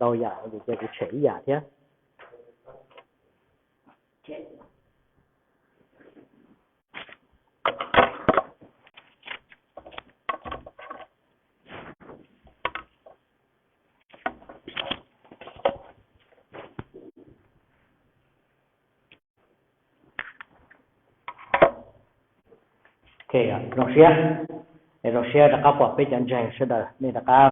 ntau yam ces kuv tshem ib yam thiab. Zoo siab, zoo siab rov qab pom peb cov ntseeg sawv daws nej rov qab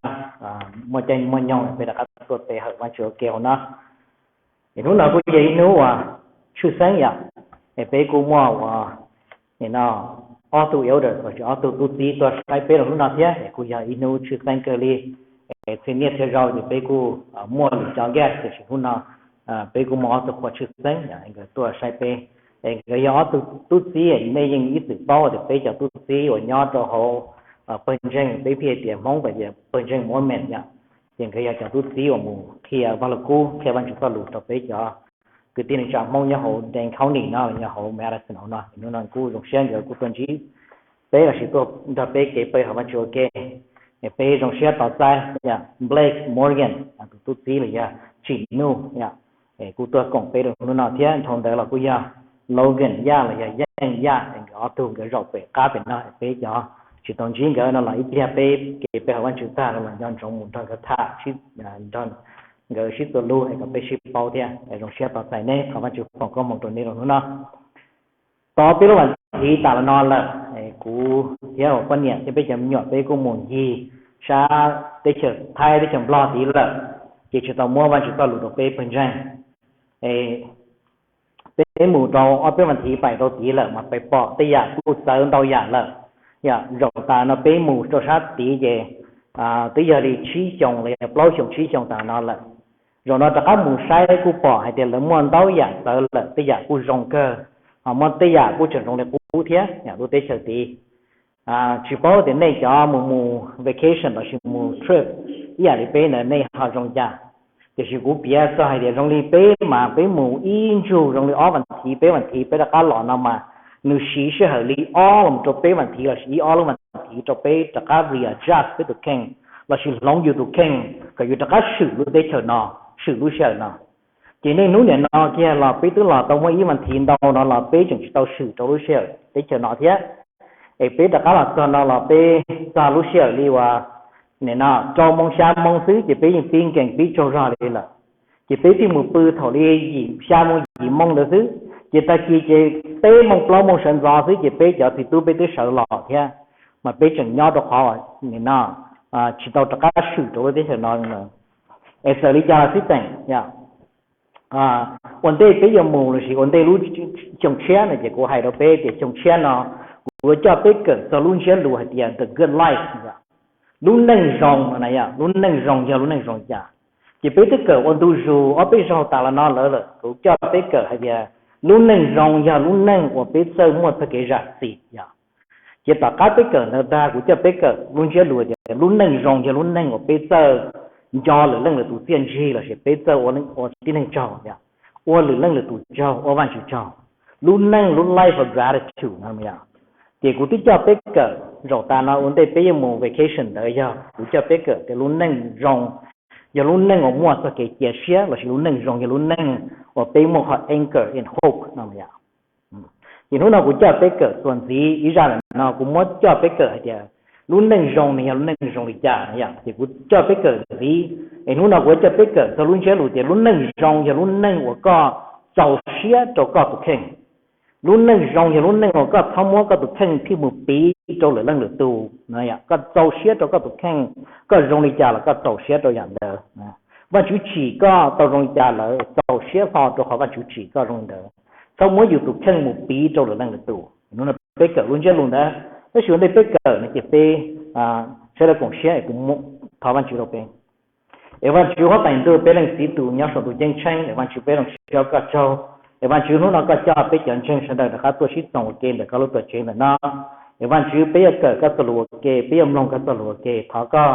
muaj caij muaj nyoog peb rov qab tuaj pe hawm Vajtswv ua ke hauv no. Es hnub no kuj yog ib hnub uas tshwj xeeb yom, es peb kuj muaj uas no ob tug elders los sis ob tug tub txib tuaj saib peb rau hnub no thiab, es kuj yog ib hnub tshwj xeeb kawg li. Es txhia niaj txhia zaus ces peb kuj muaj lwm cov guest, tiam sis hnub no peb kuj muaj ob tug qhua tshwj xeeb nkawd tuaj saib peb. Es nkawd yog ob tug tub txib, nej yeej ib txwm paub tias peb cov tub txib uas nyob rau hauv pawg ntseeg, peb pheej hais tias Hmoob tias pawg ntseeg Mormon yom, ces nkawd yog cov tub txib uas mus qhia vaj lug kub, qhia Vajtswv txoj lus rau peb cov kwv tij neej tsa Hmoob nyob hauv Dane County no los yog hauv Madison hauv no. Hnub no kuj zoo siab nkawd kuj tuaj ntsib peb los sis tuaj nrog peb kev pe hawm Vajtswv ua ke. Peb zoo siab tos txais Blake Morgan tus tub txib los yog Tsim Nuj, kuj tuaj koom peb rau hnub no thiab. Dhau ntawd los kuj yog Logan Yaj los yog Yeej Yaj, es nkawd ob tug nkawd zaum pem qab pem no, peb cov tsis tau ntsib nkawd no los ib pliag peb kev pe hawm Vajtswv tag no los nco ntsoov mus nrog nkawd tham, nrog nkawd sib txuas lus es kom peb sib paub thiab. Zoo siab tos txais nej, thov Vajtswv foom koob hmoov rau nej rau hnub no. Tau peb lub vas thiv tas los no lawm, kuv thiab poj niam thiab peb cov me nyuam peb kuj mus ncig sab teb chaws Thaib teb chaws Nplog tid lawm, ces tsis tau muab Vajtswv txoj lus rau peb pawg ntseeg. Peb mus rau ob peb vas thiv pais rau tid lawm mas peb pom tej yam kuj txawv ntau yam lawm. Yog zaum tas no peb mus rau sab tid ces twb yog li tsib xyoos los yog plaub xyoos tsib xyoos tas no lawm. Zaum no rov qab mus saib kuj pom hais tias lawv muaj ntau yam txawv lawm, tej yam kuj zoo kawg, ho muaj tej yam kuj tseem zoo li qub thiab lub teb chaws tid. Tsis paub tias nej cov mus mus vacation los sis mus trip ib yam li peb ntawd nej ho zoo cas. Tiam sis kuv piav txog hais tias zoo li peb mas peb mus ib ntsug zoo li ob vas thiv peb vas thiv peb rov qab los no mas nws siv sij hawm li ob los rau peb vas thiv los sis ib ob lub vas thiv rau peb rov qab readjust peb tus kheej los sis hloov yus tus kheej kom yus rov qab swm lub teb chaws no, swm lub sij hawm no. Ces niaj hnub niam no kiag los peb twb los tau muaj ib vas thiv ntau no los peb tseem tsis tau swm rau lub sij hawm teb chaws no thiab. Es peb rov qab los txog no los peb txog lub sij hawm li uas nim no rau moos xya moos xwb ces peb yeej pib nkees pib tsaug zog li lawm. Ces peb thiaj mus pw thaum li yim xya moos yim moos ntawd xwb, ces tag kis ces peb moos plaub moos sawv ntxov xwb ces peb cov txiv tub peb twb sawv los thiab. Mas peb tseem nyob rau qhov nim no tsis tau rov qab swm rau lub teb chaws no. Es txawm li cas los xij peem, ua ntej peb yuav mus los sis ua ntej lub xyoo tshiab no ces kuv hais rau peb tias xyoo tshiab no kuv yuav coj peb kawm txog lub ntsiab lus hais tias the good life, lub neej zoo no na. Yog lub neej zoo yog lub neej zoo cas, ces peb twb kawm ua ntu zus ob peb zaug tas los no lawm lawm, kuv coj peb kawm hais tias lub neej zoo yog lub neej uas peb txawj muaj txoj kev zam txim yom. Ces tom qab peb kawm ntawd tag kuv coj peb kawm lub ntsiab lus tias lub neej zoo yog lub neej uas peb txawj nco lwm leej lwm tus txiaj ntsig los sis peb txawj ua tib neeg tsaug, ua lwm leej lwm tus tsaug, ua Vajtswv tsaug. Lub neej, lub life of gratitude no yom. Ces kuv twb coj peb kawm zaum tas no ua ntej peb yuav mus vacation ntawd yog kuv coj peb kawm tias lub neej zoo yog lub neej uas muaj txoj kev cia siab los sis lub neej zoo yog lub neej uas peb muaj qhov anchor in hope no yom. Ces hnub no kuv coj peb kawm txuas ntxiv ib zaj lawm no kuv muab coj peb kawm hais tias lub neej zoo nws yog lub neej zoo li cas no yom. Ces kuv coj peb kawm ntxiv, es hnub no kuv yuav coj peb kawm txog lub ntsiab lus tias lub neej zoo yog lub neej uas koj txaus siab rau koj tus kheej. Lub neej zoo yog lub neej uas koj txhob muab koj tus kheej thiaj mus piv rau lwm leej lwm tus no yom. Koj txaus siab rau koj tus kheej, koj zoo li cas los koj txaus siab rau yam ntawd. Vajtswv tsim koj tau zoo li cas lawm txaus siab hlo rau qhov Vajtswv tsim koj zoo li ntawd. Txhob muab yus tus kheej mus piv rau lwm leej lwm tus. Hnub no peb kawm lub ntsiab lus ntawd, tab sis ua ntej peb kawm no ces peb sawv daws koom siab es kuv thov Vajtswv rau peb. Es Vajtswv huab tais ntuj, peb Leej Txiv tus nyob saum ntuj ceeb tsheej, es Vajtswv peb zoo siab ua koj tsaug. Es Vajtswv hnub no koj coj peb cov ntseeg sawv daws rov qab tuaj sib txoos ua ke ntawm koj lub tuam tsev ntawm no. Es Vajtswv peb yuav kawm koj txoj lus ua ke, peb yuav mloog koj txoj lus ua ke. Thov koj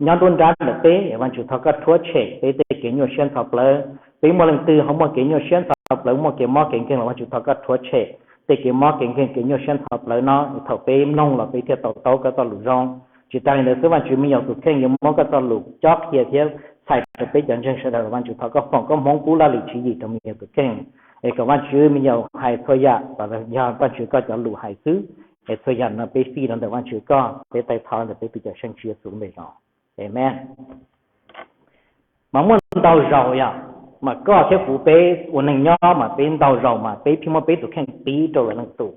nyob nruab nrab ntawm peb, es Vajtswv thov koj rhuab tshem peb tej kev nyuaj siab ntxhov plawv. Peb muaj leej twg ho muaj kev nyuaj siab ntxhov plawv, muaj kev mob kev nkeeg los Vajtswv thov koj rhuab tshem tej kev mob kev nkeeg kev nyuaj siab ntxhov plawv no, es thaum peb mloog los peb thiaj to taub koj txoj lus zoo. Tsis tas li ntawd xwb, Vajtswv, me nyuam tus kheej yuav muab koj txoj lus cob qhia thiab txhais rau peb cov ntseeg sawv daws. Vajtswv thov koj foom koj hmoov pub laj lim tswv yim rau me nyuam tus kheej, es kom Vajtswv me nyuam hais txhua yam los yog Vajtswv koj cov lus hais xwb, es txhua yam no peb fij rau ntawm Vajtswv koj, peb taij thov ntawm peb tus Cawmseej Tswv Yexus lub npe los, amees. Mas muaj ntau zaus yom, mas koj thiab kuv peb ua neeg nyob mas peb ntau zaus mas peb pheej muab peb tus kheej piv rau lwm leej lwm tus.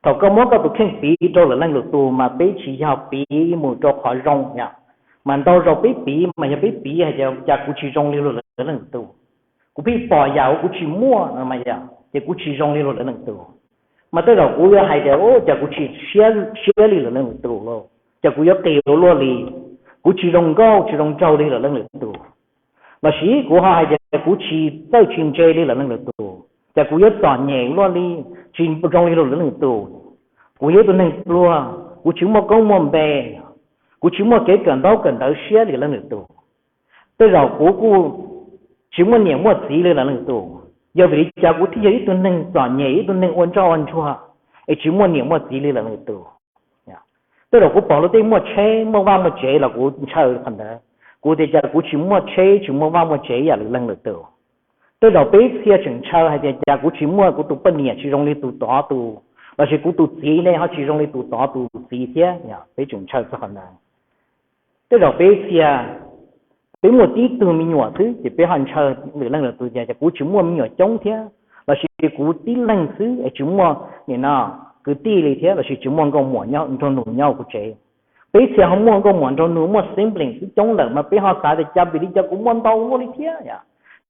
Thaum koj muab koj tus kheej piv rau lwm leej lwm tus mas peb tsis yog piv mus rau qhov zoo yom, mas ntau zaus peb piv mas yog peb piv hais tias cas kuv tsis zoo li luag lwm leej lwm tus. Kuv pheej pom yam uas kuv tsis muaj no mas yog ces kuv tsis zoo li luag lwm leej lwm tus. Mas tej zaum kuv yuav hais tias cas kuv tsis siab li luag lwm leej lwm tus los, cas kuv yuav qis ua luaj li, kuv tsis zoo nkauj tsis zoo nraug li luag lwm leej lwm tus. Los sis kuv ho hais tias kuv tsis txawj tsis ntse li luag lwm leej lwm tus, cas kuv yuav txom nyem ua luaj li, tsis zoo li luag lwm leej lwm tus. Kuv yog ib tug neeg pluag, kuv tsis muaj koob muaj npe, kuv tsis muaj kev kawm ntaub kawm ntawv siab li luag lwm leej lwm tus. Tej zaum kuv kuj tsis muaj niam muaj txiv li luag lwm leej lwm tus, yog vim li cas kuv thiaj yog ib tug neeg txom nyem, ib tug neeg ua ntsoj ua ntsuag, es tsis muaj niam muaj txiv li luag lwm leej lwm tus. Tej zaum kuv pom luag tej muaj tsheb muaj vaj muaj tsev los kuv ntshaw qhov ntawd. Kuv tias cas kuv tsis muaj tsheb tsis muaj vaj muaj tsev yam luag lwm leej lwm tus. Tej zaum peb txhia tseem ntshaw hais tias cas kuv tsis muaj, kuv tus poj niam tsis zoo li tus tod tus, los sis kuv tus txiv ne ho tsis zoo li tus tod tus txiv thiab, peb tseem ntshaw txog qhov ntawd. Tej zaum peb txhia, peb muaj tib tug me nyuam xwb ces peb ho ntshaw lwm leej lwm tus tias cas kuv tsis muaj me nyuam coob thiab, los sis kuv tib leeg xwb es tsis muaj nim no kwv tij li thiab, los sis tsis muaj nkauj muam nrog nus nyob hauv kuv tsev. Peb txhia ho muaj nkauj muam nraug nus, muaj sibling xwb coob lawm mas peb ho xav tias cas vim li cas kuv muaj ntau ua luaj li thiab,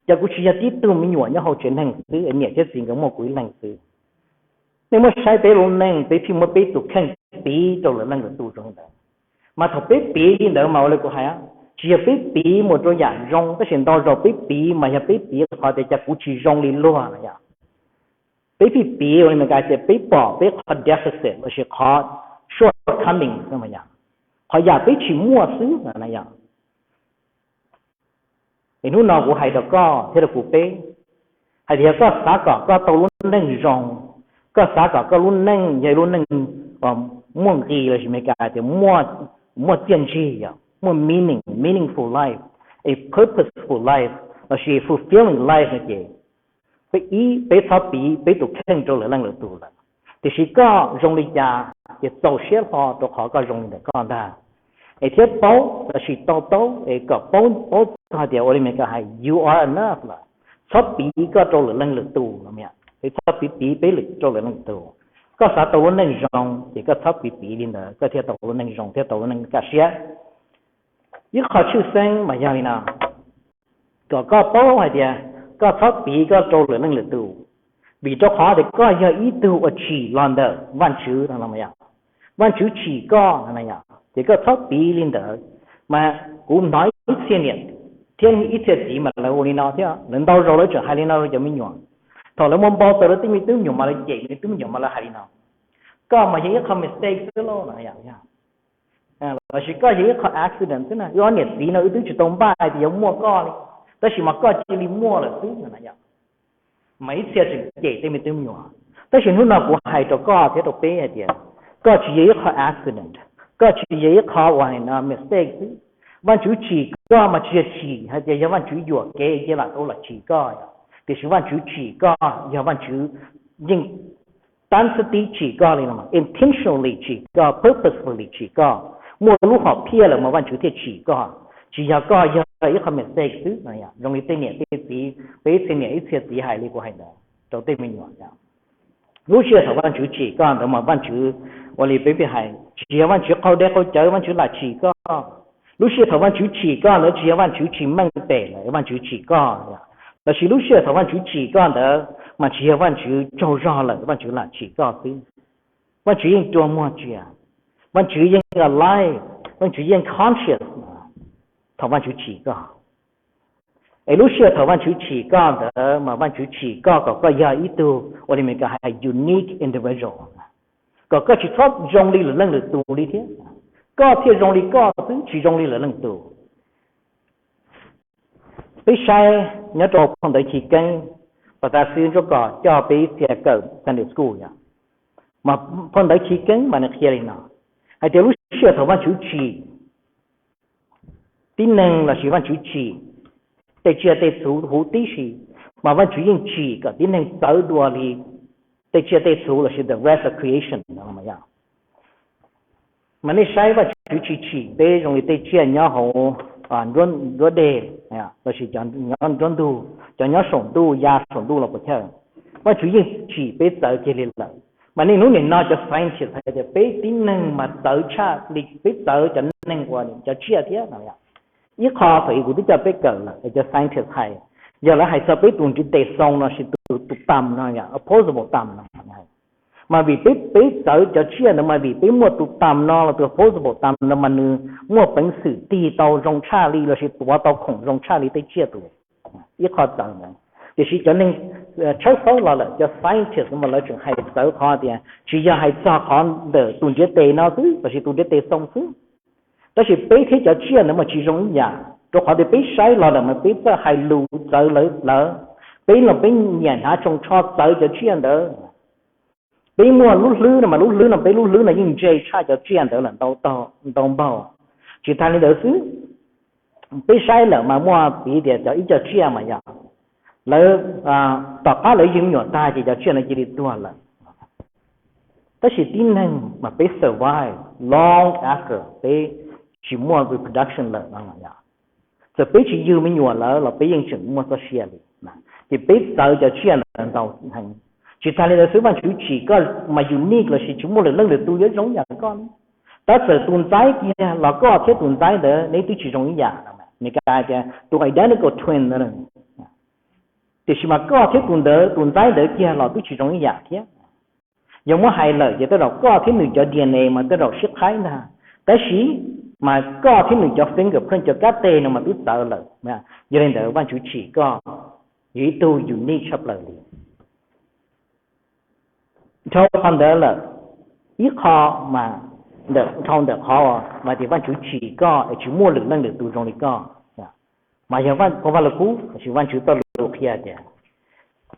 cas kuv tsis yog tib tug me nyuam nyob hauv tsev neeg xwb, niam thiab txiv nkawd muaj kuv ib leeg xwb. Nej muab saib peb lub neej, peb pheej muab peb tus kheej piv rau lwm leej lwm tus zoo li ntawd. Mas thaum peb piv li ntawd mas ua li kuv hais, tsis yog peb piv mus rau yam zoo, tab sis ntau zaus peb piv mas yog peb piv qhov tias cas kuv tsis zoo li luag no yom. Peb pheej piv ua li Meskas tias peb pom peb qhov deficit los sis qhov shortcoming, qhov yam peb tsis muaj xwb no yom. Es hnub no kuv hais rau koj thiab rau kuv peb hais tias yog koj xav kom koj tau lub neej zoo, koj xav kom koj lub neej yog lub neej muaj nqis los sis Meskas tias muaj txiaj ntsig, yog muaj meaning, meaningful life, a purposeful life, los sis fulfilling life no ces peb ib, peb txhob piv peb tus kheej rau lwm leej lwm tus lawm. Tiam sis koj zoo li cas ces txaus siab hlo rau qhov koj zoo li ntawm koj ntag. Es thiab paub los sis to taub es kom paub, paub txog tias ua li Meskas hais you are enough lawm. Txhob piv koj rau lwm leej lwm tus no, es txhob piv piv peb rau lwm leej lwm tus. Koj xav tau lub neej zoo ces koj txhob piv piv li ntawd koj thiaj tau lub neej zoo thiab tau lub neej kaj siab. Ib qho tshwj xeeb mas yog li no, kom koj paub hais tias koj txhob piv koj rau lwm leej lwm tus, vim rau qhov tias koj yog ib tug uas tsim los ntawm Vajtswv no. Vajtswv tsim koj no, ces koj txhob piv li ntawd. Mas kuv hnov ib txhia niam thiab ib txhia txiv mas lawv ua li no thiab, lawv ntau zaus lawv tseem hais li no rau cov me nyuam. Thaum lawv muaj npau taws lawv tej me tub me nyuam mas lawv cem me tub me nyuam mas lawv hais li no, koj mas yog ib qho mistake xwb lauj no. Los sis koj yog ib qho accident xwb na, wb ob niam txiv no wb twb tsis tau npaj hais tias yuav muaj koj li, tab sis mas koj cia li muaj lawm xwb no. Mas ib txhia tseem cem tej me tub me nyuam. Tab sis hnub no kuv hais rau koj thiab rau peb hais tias koj tsis yog ib qho accident, koj tsis yog ib qho uas mistake xwb. Vajtswv tsim koj mas tsis yog tsim hais tias yog Vajtswv yuam kev cia lam tau los tsim koj, tiam sis Vajtswv tsim koj yog Vajtswv yeej tab xwb tib tsim koj li no, intentionally tsim koj, purposefully tsim koj, muaj lub hom phiaj lawm mas Vajtswv thiaj tsim koj. Tsis yog koj yog ib qho mistake xwb. Zoo li tej niam tej txiv, peb ib txhia niam ib txhia txiv hais li kuv hais ntawd rau tej me nyuam. Lub sij hawm thaum Vajtswv tsim koj ntawd mas Vajtswv, ua li peb pheej hais, tsis yog Vajtswv qaug dej qaug cawv Vajtswv lam tsim koj. Lub sij hawm thaum Vajtswv tsim koj ntawd tsis yog Vajtswv tsis meej pem lawm Vajtswv tsim koj, los sis lub sij hawm thaum Vajtswv tsim koj ntawd mas tsis yog Vajtswv tsaug zog lawm Vajtswv lam tsim koj xwb. Vajtswv yeej rua muag tsias, Vajtswv yeej alive, Vajtswv yeej conscious thaum Vajtswv tsim koj. Es lub sij hawm thaum Vajtswv tsim koj ntawd mas Vajtswv tsim koj kom koj yog ib tug ua li Meskas hais unique individual, kom koj tsis txhob zoo li lwm leej lwm tus li thiab. Koj thiaj zoo li koj xwb, tsis zoo li lwm leej tus. Peb saib nyob rau phau ntawv Chiv Keeb, pas tas xwb Ntsuab Kos coj peb ib txhia kawm Sunday School yom, mas phau ntawv Chiv Keeb mas nws qhia li no, hais tias lub sij hawm thaum Vajtswv tsim tib neeg lossis Vajtswv tsim tej tsiaj tej txhu huv tib si, mas Vajtswv yeej tsim kom tib neeg txawv dua li tej tsiaj tej txhu lossis the rest of creation. Mas nej saib Vajtswv tsis tsim peb zoo li tej tsiaj nyob hauv nruab dej lossis cov nyob nruab ntug, cov nyob saum ntuj, ya saum ntuj los puas chawj. Vajtswv yeej tsim peb txawv kiag li lawm. Mas niaj hnub nim no cov scientist hais tias peb tib neeg mas txawv tshaj li peb txawv cov neeg uas cov tsiaj thiab no. Ib qho thaum ub kuv twb coj peb kawm lawm es cov scientist hais, yog lawv hais txog peb tus ntiv tes xoo no sis tus tus thumb no, opposable thumb no, mas vim peb peb txawv cov tsiaj ntawd mas vim peb muaj tus thumb no los tus opposable thumb no mas nws muaj peev xwm tig tau zoo tshaj li lossis tuav tau khoom zoo tshaj li tej tsiaj tus. Ib qho txawv ntawd. Tiam sis cov neeg tshawb fawb los lawm, cov scientist mas lawv tseem hais txawv qhov tias tsis yog hais txog qhov ntawm tus ntiav tes no xwb lossis tus ntiav tes xoo xwb, tab sis peb thiab cov tsiaj ntawd mas tsis zoo ib yam, rau qhov tias peb saib los lawm mas peb txawj hais lus txawv lawv lawv, peb los peb nyiam hnav tsoo tsho txawv cov tsiaj ntawd. Peb muaj lub hlwb no mas lub hlwb no peb lub hlwb no yeej ntse tshaj cov tsiaj ntawd lawm ntau npaug. Tsis tas li ntawd xwb, peb saib lawm mas muaj piv tias cov ib co tsiaj mas yog lawv tom qab lawv yug me nyuam tag ces cov tsiaj no cia li tuag lawm. Tab sis tib neeg mas peb survive long after peb tsis muaj reproduction lawm no. Txawm peb tsis yug me nyuam lawm los peb yeej tseem muaj txoj sia li. Ces peb txawv cov tsiaj ntawd ntau heev. Tsis tas li ntawd xwb, Vajtswv tsim koj mas unique lossis tsis muaj lwm leej lwm tus yuav zoo ib yam koj li. Tab txawm tus ntxaib kiag los koj thiab tus ntxaib ntawd neb twb tsis zoo ib yam. Meskas tias tus identical twin, tiam sis mas koj thiab tus ntawd tus ntxaib ntawd kiag los twb tsis zoo ib yam thiab. Yog muab hais lawm ces tej zaum koj thiab nws cov D N A mas tej zaum sib qhaib ntag, tab sis mas koj thiab nws cov fingerprint, cov kab teg no mas twb txawv lawm. Yog li ntawd Vajtswv tsim koj yog ib tug unique tshaj plaws li. Dhau qhov ntawd lawm, ib qho mas dhau ntawm qhov mas tias Vajtswv tsim koj es tsis muaj lwm leej lwm tus zoo li koj, mas yog Phau Vaj Lug Kub lossis Vajtswv txoj lus qhia tias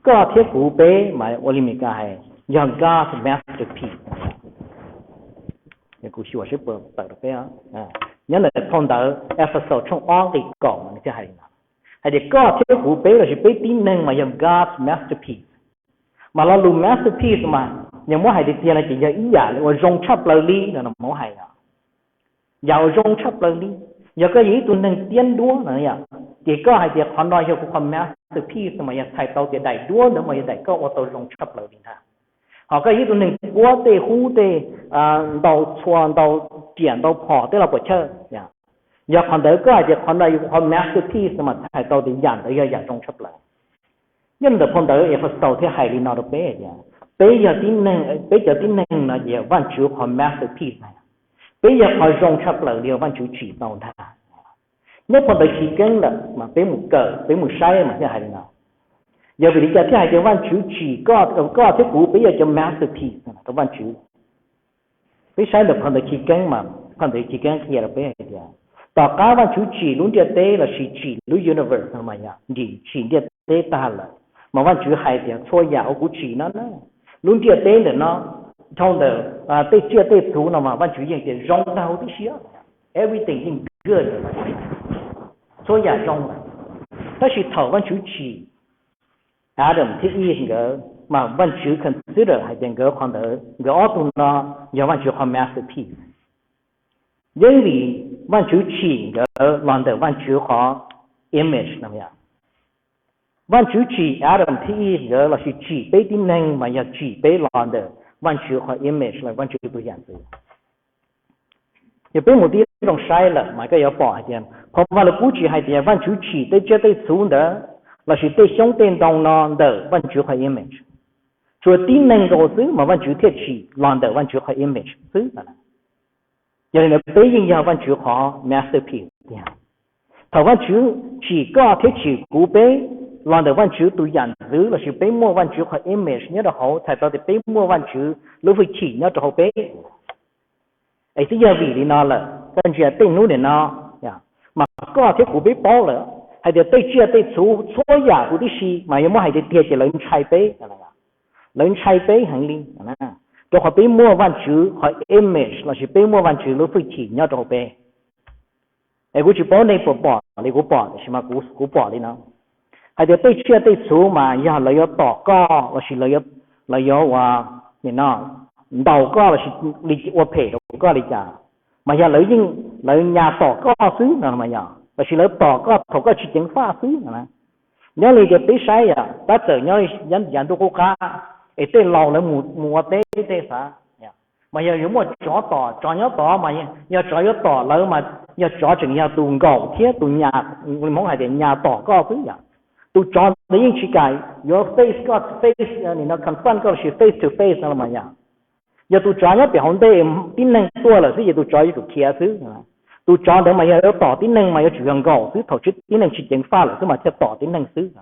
koj thiab kuv peb mas ua li Meskas hais yog God's masterpiece. Kuv xyuas seb puas tawm rau peb. Nyob ntawm phau ntawv Ephesos tshooj ob nqe kaum mas nws thiaj hais li no, hais tias koj thiab kuv peb lossis peb tib neeg mas yog God's masterpiece. Mas lo lus masterpiece mas yog muab hais tiag tiag no ces yog ib yam li uas zoo tshaj plaws li no muab hais no. Yam uas zoo tshaj plaws li, yog koj yog ib tug neeg tiab ntuab no, ces koj hais tias qhov no yog kuv qhov masterpiece mas yog txhais tau tias daim duab ntawd mas yog daim koj ua tau zoo tshaj plaws li ntag. Ho koj yog ib tug neeg puab tej hub tej, ntau txhua ntau riam ntau phom tej los puas chawj, yog qhov ntawd koj hais tias qhov no yog kuv qhov masterpiece mas txhais tau tias yam ntawd yog yam zoo tshaj plaws. Nyob ntawm phau ntawv Ephesos thiaj hais li no rau peb tias peb yog tib neeg, peb cov tib neeg no ces yog Vajtswv qhov masterpiece na, peb yog qhov zoo tshaj plaws li uas Vajtswv tsim tau ntag. Nyob phau ntawv Chiv Keeb lawm mas peb mus kawm peb mus saib mas thiaj hais li no. Yog vim li cas thiaj hais tias Vajtswv tsim koj, koj thiab kuv peb yog cov masterpiece rau Vajtswv? Peb saib ntawm phau ntawv Chiv Keeb mas phau ntawv Chiv Keeb qhia rau peb hais tias tom qab Vajtswv tsim lub ntiaj teb lossis tsim lub universe no mas yog tsim ntiaj teb tag lawm, mas Vajtswv hais tias txhua yam uas kuv tsim no na, lub ntiaj teb ntawm no, dhau ntawm tej tsiaj tej txhu no mas Vajtswv yeej tias zoo ntag huv tib si, everything yeej good, txhua yam zoo. Tab sis thaum Vajtswv tsim Adam thiab Eve nkawd mas Vajtswv consider hais tias nkawd qhov ntawd, nkawd ob tug no yog Vajtswv qhov masterpiece. Yeej vim Vajtswv tsim nkawd los ntawm Vajtswv qhov image no. Vajtswv tsim Adam thiab Eve nkawd lossis tsim peb tib neeg mas yog tsim peb los ntawm Vajtswv qhov image los Vajtswv tus yam ntxwv. Yog peb mus tib zoo saib lawm mas koj yuav pom hais tias phau Vaj Lug Kub tsis hais tias Vajtswv tsim tej tsiaj tej txhu ntawd lossis tej xyoob tej ntoo no ntawm Vajtswv qhov image. Tsuas tib neeg nkaus xwb mas Vajtswv thiaj tsim los ntawm Vajtswv qhov image xwb. Yog li ntawd peb yeej yog Vajtswv qhov masterpiece tiag. Thaum Vajtswv tsim koj thiab tsim kuv peb los ntawm Vajtswv tus yam ntxwv lossis peb muaj Vajtswv qhov image nyob rau hauv, txhais tau tias peb muaj Vajtswv lub hwj chim nyob rau hauv peb. Es twb yog vim li no lawm koj ntsia tej hnub nim no, mas koj thiab kuv peb paub lawm hais tias tej tsiaj tej txhu txhua yam huv tib si mas yog muab hais tiag tiag ces lawv ntshai peb, lawv ntshai peb heev li, rau qhov peb muaj Vajtswv qhov image lossis peb muaj Vajtswv lub hwj chim nyob rau hauv peb. Es kuv tsis paub nej puas pom li kuv pom, tiam sis mas kuv pom li no, hais tias tej tsiaj tej txhu mas yog lawv yuav tom koj lossis lawv yuav ua, no, ntaus koj lossis li ua phem rau koj li cas, mas yog lawv yeej, lawv nyas tom koj xwb no, yog lossis lawv tom koj thaum koj tsis ceev faj xwb no. Nyob li tias peb saib yom, tab txawm nyob yav ntuj qub qab, es tej laus lawv mus ua teb tej xav, mas yog yuav muaj tsov tom, tsov nyob tod mas yog tsov yuav tom lawv mas yog tsov tseem yog tus nkaum thiab tus nyas, li Hmoob hais tias nyas tom koj xwb yom. Tus tsov ntawd yeej tsis kam yuav face koj, face, no, confront koj lossis face to face no los mas yom. Yog tus tsov nyob pem hauv ntej tib neeg tuaj lawm xwb ces tus tsov yuav tsum khiav xwb. Tus tsov ntawd mas yog yuav tom tib neeg mas yuav tsum yog nkaum xwb, thaum tib neeg tsis ceev faj lawm xwb mas thiaj tom tib neeg xwb.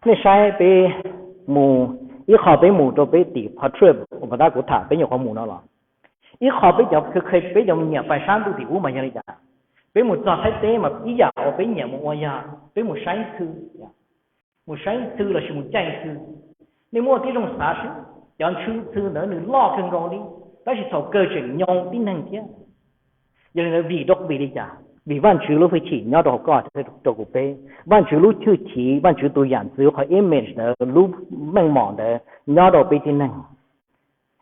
Nej saib peb mus, ib qho peb mus rau peb tim qhov trip uas tab kuv tham peb nyuam qhuav mus no los, ib qho peb cov, peb cov nyiam pais sab ntuj tim ub mas yog li cas? Peb mus txog Thaib teb mas ib yam uas peb nyiam mus ua yog peb mus saib ntxhw, mus saib ntxhw lossis mus caij ntxhw. Nej muab ua tib zoo xav seb, cov ntxhw ntxhw ntawd nws loj kawg nkaus li, tab sis thaum kawg tseem nyoo tib neeg thiab. Yog li ntawd vim rau vim li cas? Vim Vajtswv lub hwj chim nyob rau hauv koj, rau kuv peb, Vajtswv lub hwj chim, Vajtswv tus yam ntxwv, qhov image ntawd, lub meej mom ntawd nyob rau peb tib neeg.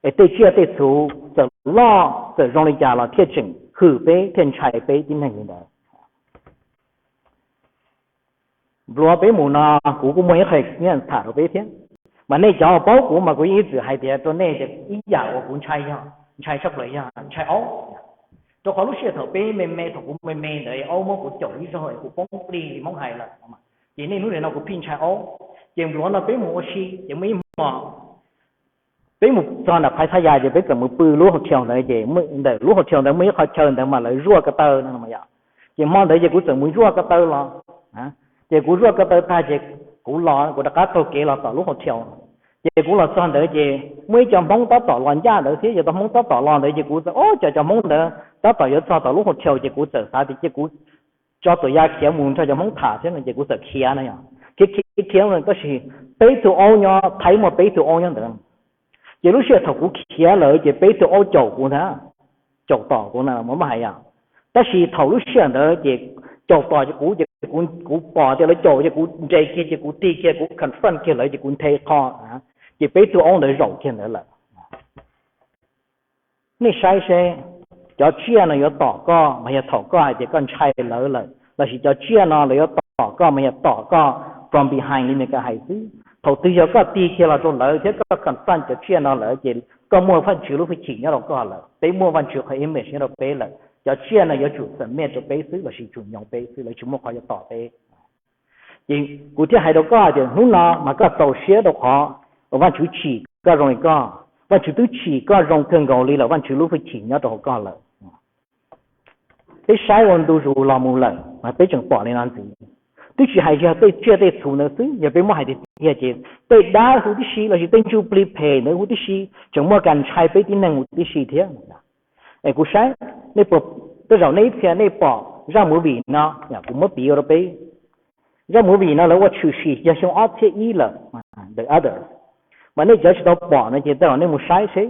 Es tej tsiaj tej txhu txawm loj txawm zoo li cas los thiaj tseem hwm peb thiaj ntshai peb tib neeg li ntawd. Npluav peb mus no, kuv kuj muaj ib qho tham rau peb thiab, mas nej cov uas paub kuv mas kuv yeej ib txwm hais tias rau nej tias ib yam uas kuv ntshai yog, ntshai tshaj plaws yog ntshai aub. Rau qhov lub sij hawm thaum peb me me, thaum kuv me me ntawd aub muab kuv caum ib zaug es kuv poob plig li Hmoob hais lawm, ces niaj hnub nim no kuv pheej ntshai aub. Ces npluav no peb mus ua si ces muaj ib hmo peb mus txog nram Phaiv Xab Yas ces peb txawm mus pw lub hotel ntawd, ces ntawm lub hotel ntawd muaj ib qhov chaw ntawd mas lawv zuaj ko taw no yom. Ces hmo ntawd ces kuv txawm mus zuaj ko taw los, ces kuv zuaj ko taw tag ces kuv los, kuv rov qab taug kev los tom lub hotel. Ces kuv los txog ntawd ces muaj ib co Hmoob tab tom los ncaj ntawd thiab, yog tau Hmoob tab tom los ntawd ces kuv txawm, o, cov, cov Hmoob ntawd tab tom yuav txog tom lub hotel ces kuv txawm xav tias cia kuv tso tuam ya khiav mus nrog cov Hmoob tham thiab no ces kuv txawm khiav no yom. Khiav khiav khiav, tab sis peb tug aub nyob, Thaib muaj peb tug aub nyob ntawd. Ces lub sij hawm thaum kuv khiav lawm ces peb tug aub caum kuv ntag, caum tom kuv na, muab hais yom. Tab sis thaum lub sij hawm ntawd ces caum tom ces kuv, ces kuv pom tias lawv caum ces kuv nres kiag ces kuv tig kiag kuv confront kiag lawv ces kuv nthe qho, ces peb tug aub ntawd zaum kiag ntawd lawm. Nej saib seb, cov tsiaj no yuav tom koj mas yog thaum koj hais tias koj ntshai lawv lawm, lossis cov tsiaj no lawv yuav tom koj mas yog tom koj from behind li Meskas hais xwb. Thaum twg yog koj tig kiag los rau lawv thiab koj confront cov tsiaj no lawm ces koj muaj Vajtswv lub hwj chim nyob rau koj lawm, peb muaj Vajtswv qhov image nyob rau peb lawm, cov tsiaj no yuav tsum submit rau peb xwb lossis tsum nyoos peb xwb, lawv tsis muaj qhov yuav tom peb. Ces kuv thiaj hais rau koj tias hnub no mas koj txaus siab rau qhov uas Vajtswv tsim koj zoo li koj, Vajtswv twb tsim koj zoo kawg nkaus li lawm, Vajtswv lub hwj chim nyob rau hauv koj lawm. Peb saib ua ntu zus los mus lawm mas peb tseem pom li no ntxiv. Twb tsis hais yog tej tsiaj tej txhu ntawd xwb, yog peb muab hais tiag tiag ces tej dab huv tib si lossis tej ntsuj plig phem ntawd huv tib si tseem muaj kas ntshai peb tib neeg huv tib si thiab. Es kuv saib, nej puas, tej zaum nej ib txhia nej pom zaj movie no, kuv muab piv ua rau peb. Zaj movie no lawv ua tshwm sim yog xyoo ob txhiab ib lawm, The Others. Mas nej cov tsis tau pom no ces tej zaum nej mus saib seb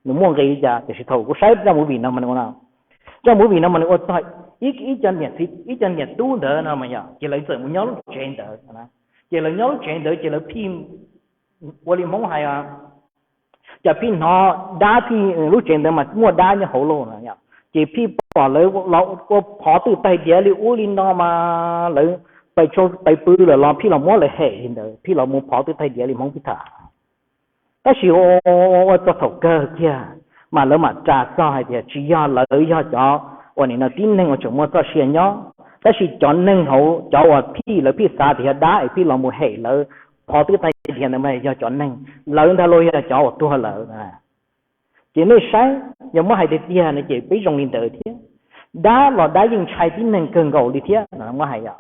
nws muaj nqis li cas, tiam sis thaum kuv saib zaj movie no mas nws ua, zaj movie no mas nws ua txog ib, ib co niam tub ntawd no mas yog ces lawv txawm mus nyob lub tsev ntawd, ces lawv nyob lub tsev ntawd ces lawv phij, ua li Hmoob hais, cas phij hnov dab phij, lub tsev ntawd mas muaj dab nyob hauv lauj, ces phij pom lawv los ua phov twj taig diav li ub li no mas lawv pais pw lawm los phij los muab lawv hem li ntawd, phij los mus phov twj taig diav li Hmoob phij tham. Tab sis ua txog thaum kawg kiag mas lawv mam ras txog hais tias tsis yog, lawv yog cov uas nim no tib neeg uas tseem muaj txoj sia nyob, tab sis cov neeg hauv cov uas phij, lawv phij xav tias yog dab es phij los mus hem lawv phov twj taig diav ntawd mas yog cov neeg, lawv ntag los yog cov uas tuag lawm. Ces nej saib, yog muab hais tiag tiag no ces peb zoo li ntawd thiab. Dab los dab yeej ntshai tib neeg kawg nkaus li thiab, muab hais,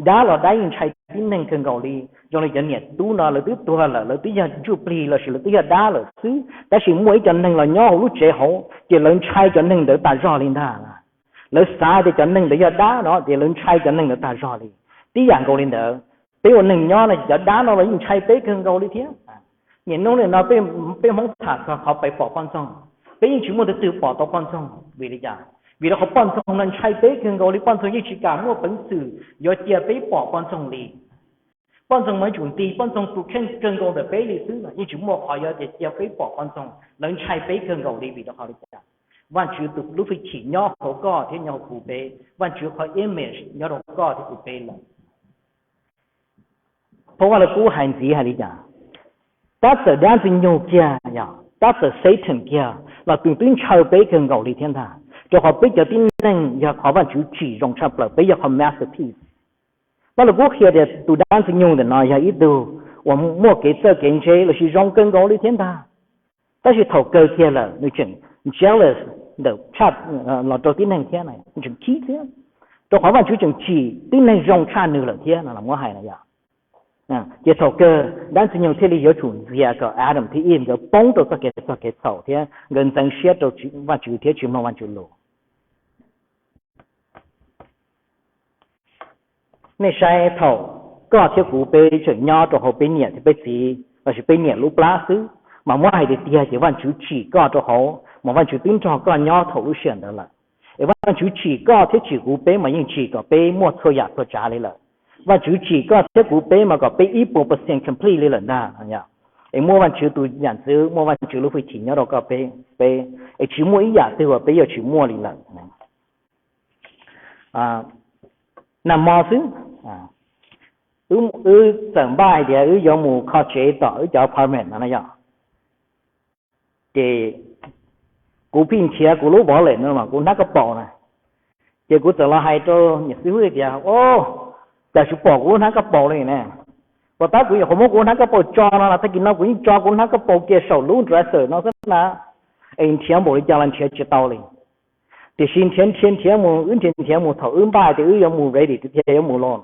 dab los dab yeej ntshai tib neeg kawg nkaus li. Zoo li cov niam tub no lawv twb tuag lawm, lawv twb yog ntsuj plig lossis lawv twb yog dab lawm xwb, tab sis muaj ib co neeg los nyob hauv lub tsev hauv ces lawv ntshai cov neeg ntawd tas zog li ntag. Lawv xav tias cov neeg ntawd yog dab no ces lawv ntshai cov neeg ntawd tas zog li. Tib yam nkaus li ntawd, peb ua neeg nyob no ces cov dab no los yeej ntshai peb kawg nkaus li thiab. Niaj hnub nim no peb Hmoob tham txog qhov peb pom poj ntxoog, peb yeej tsis muaj tus twg pom tau poj ntxoog. Vim li cas? Vim rau qhov poj ntxoog no ntshai peb kawg nkaus li, poj ntxoog yeej tsis kam muaj peev xwm yuav cia peb pom poj ntxoog li. Poj ntxoog mas yuav tsum nti poj ntxoog tus kheej kawg nkaus ntawm peb li xwb no, yeej tsis muaj qhov yuav tias cia peb pom poj ntxoog. Lawv ntshai peb kawg nkaus li. Vim rau qhov li cas? Vajtswv tus lub hwj chim nyob hauv koj thiab nyob hauv kuv peb, Vajtswv qhov image nyob rau koj thiab kuv peb lawm. Phau Vaj Lug Kub hais ntxiv hais li cas? Tab txawm dab ntxwg nyoog kiag, yog tab txawm Satan kiag los nws twb ntshaw peb kawg nkaus li thiab ntag, rau qhov peb cov tib neeg yog qhov Vajtswv tsim zoo tshaj plaws, peb yog qhov masterpiece. Vaj Lug Kub qhia tias tus dab ntxwg nyoog ntawm no yog ib tug uas muaj kev txawj kev ntse lossis zoo kawg nkaus li thiab ntag. Tab sis thaum kawg kiag lawm nws tseem jealous ntawm tshaj los rau tib neeg thiab, nws tseem khib thiab, rau qhov Vajtswv tseem tsim tib neeg zoo tshaj nws lawm thiab no los muab hais no yog. Ces thaum kawg dab ntxwg nyoog thiaj li yuav tsum ntxias kom Adam thiab Eve nkawd poob rau txoj kev txog kev txhaum thiab nkawd ntxeev siab rau Vajtswv thiab tsis mloog Vajtswv lus. Nej saib, thaum koj thiab kuv peb tseem nyob rau hauv peb niam thiab peb txiv lossis peb niam lub plab xwb, mas muab hais tiag tiag ces Vajtswv tsim koj rau hauv mas Vajtswv twb nrog koj nyob thaum lub sij hawm ntawd lawm. Es Vajtswv tsim koj thiab tsim kuv peb mas yeej tsim kom peb muaj txhua yam txhua tsav li lawm. Vajtswv tsim koj thiab kuv peb mas kom peb ib puas percent complete li lawm ntag. Es muaj Vajtswv tus yam ntxwv, muaj Vajtswv lub hwj chim nyob rau koj peb, peb, es tsis muaj ib yam twg uas peb yuav tsis muaj li lawm. Nag hmo xwb, wb txawm npaj hais tias wb yuav mus kho tsev tom wb cov apartment no na yog, ces kuv pheej nrhiav kuv lub wallet no mas kuv hnab koj paum na. Ces kuv txawm los hais rau niam xib hwb tias, o, cas tsis pom kuv lub hnab koj paum li ne? Puas tab kuv nyuam qhuav muab kuv hnab koj paum tso no los tag kis no kuv yeej tso kuv hnab koj paum kiag saum lub dresser no xwb na. Es nrhiav npaum li cas los nrhiav tsis tau li. Tiam sis nrhiav nrhiav nrhiav mus, wb nrhiav nrhiav mus thaum wb npaj tias wb yuav mus ready tiag tiag yuav mus los,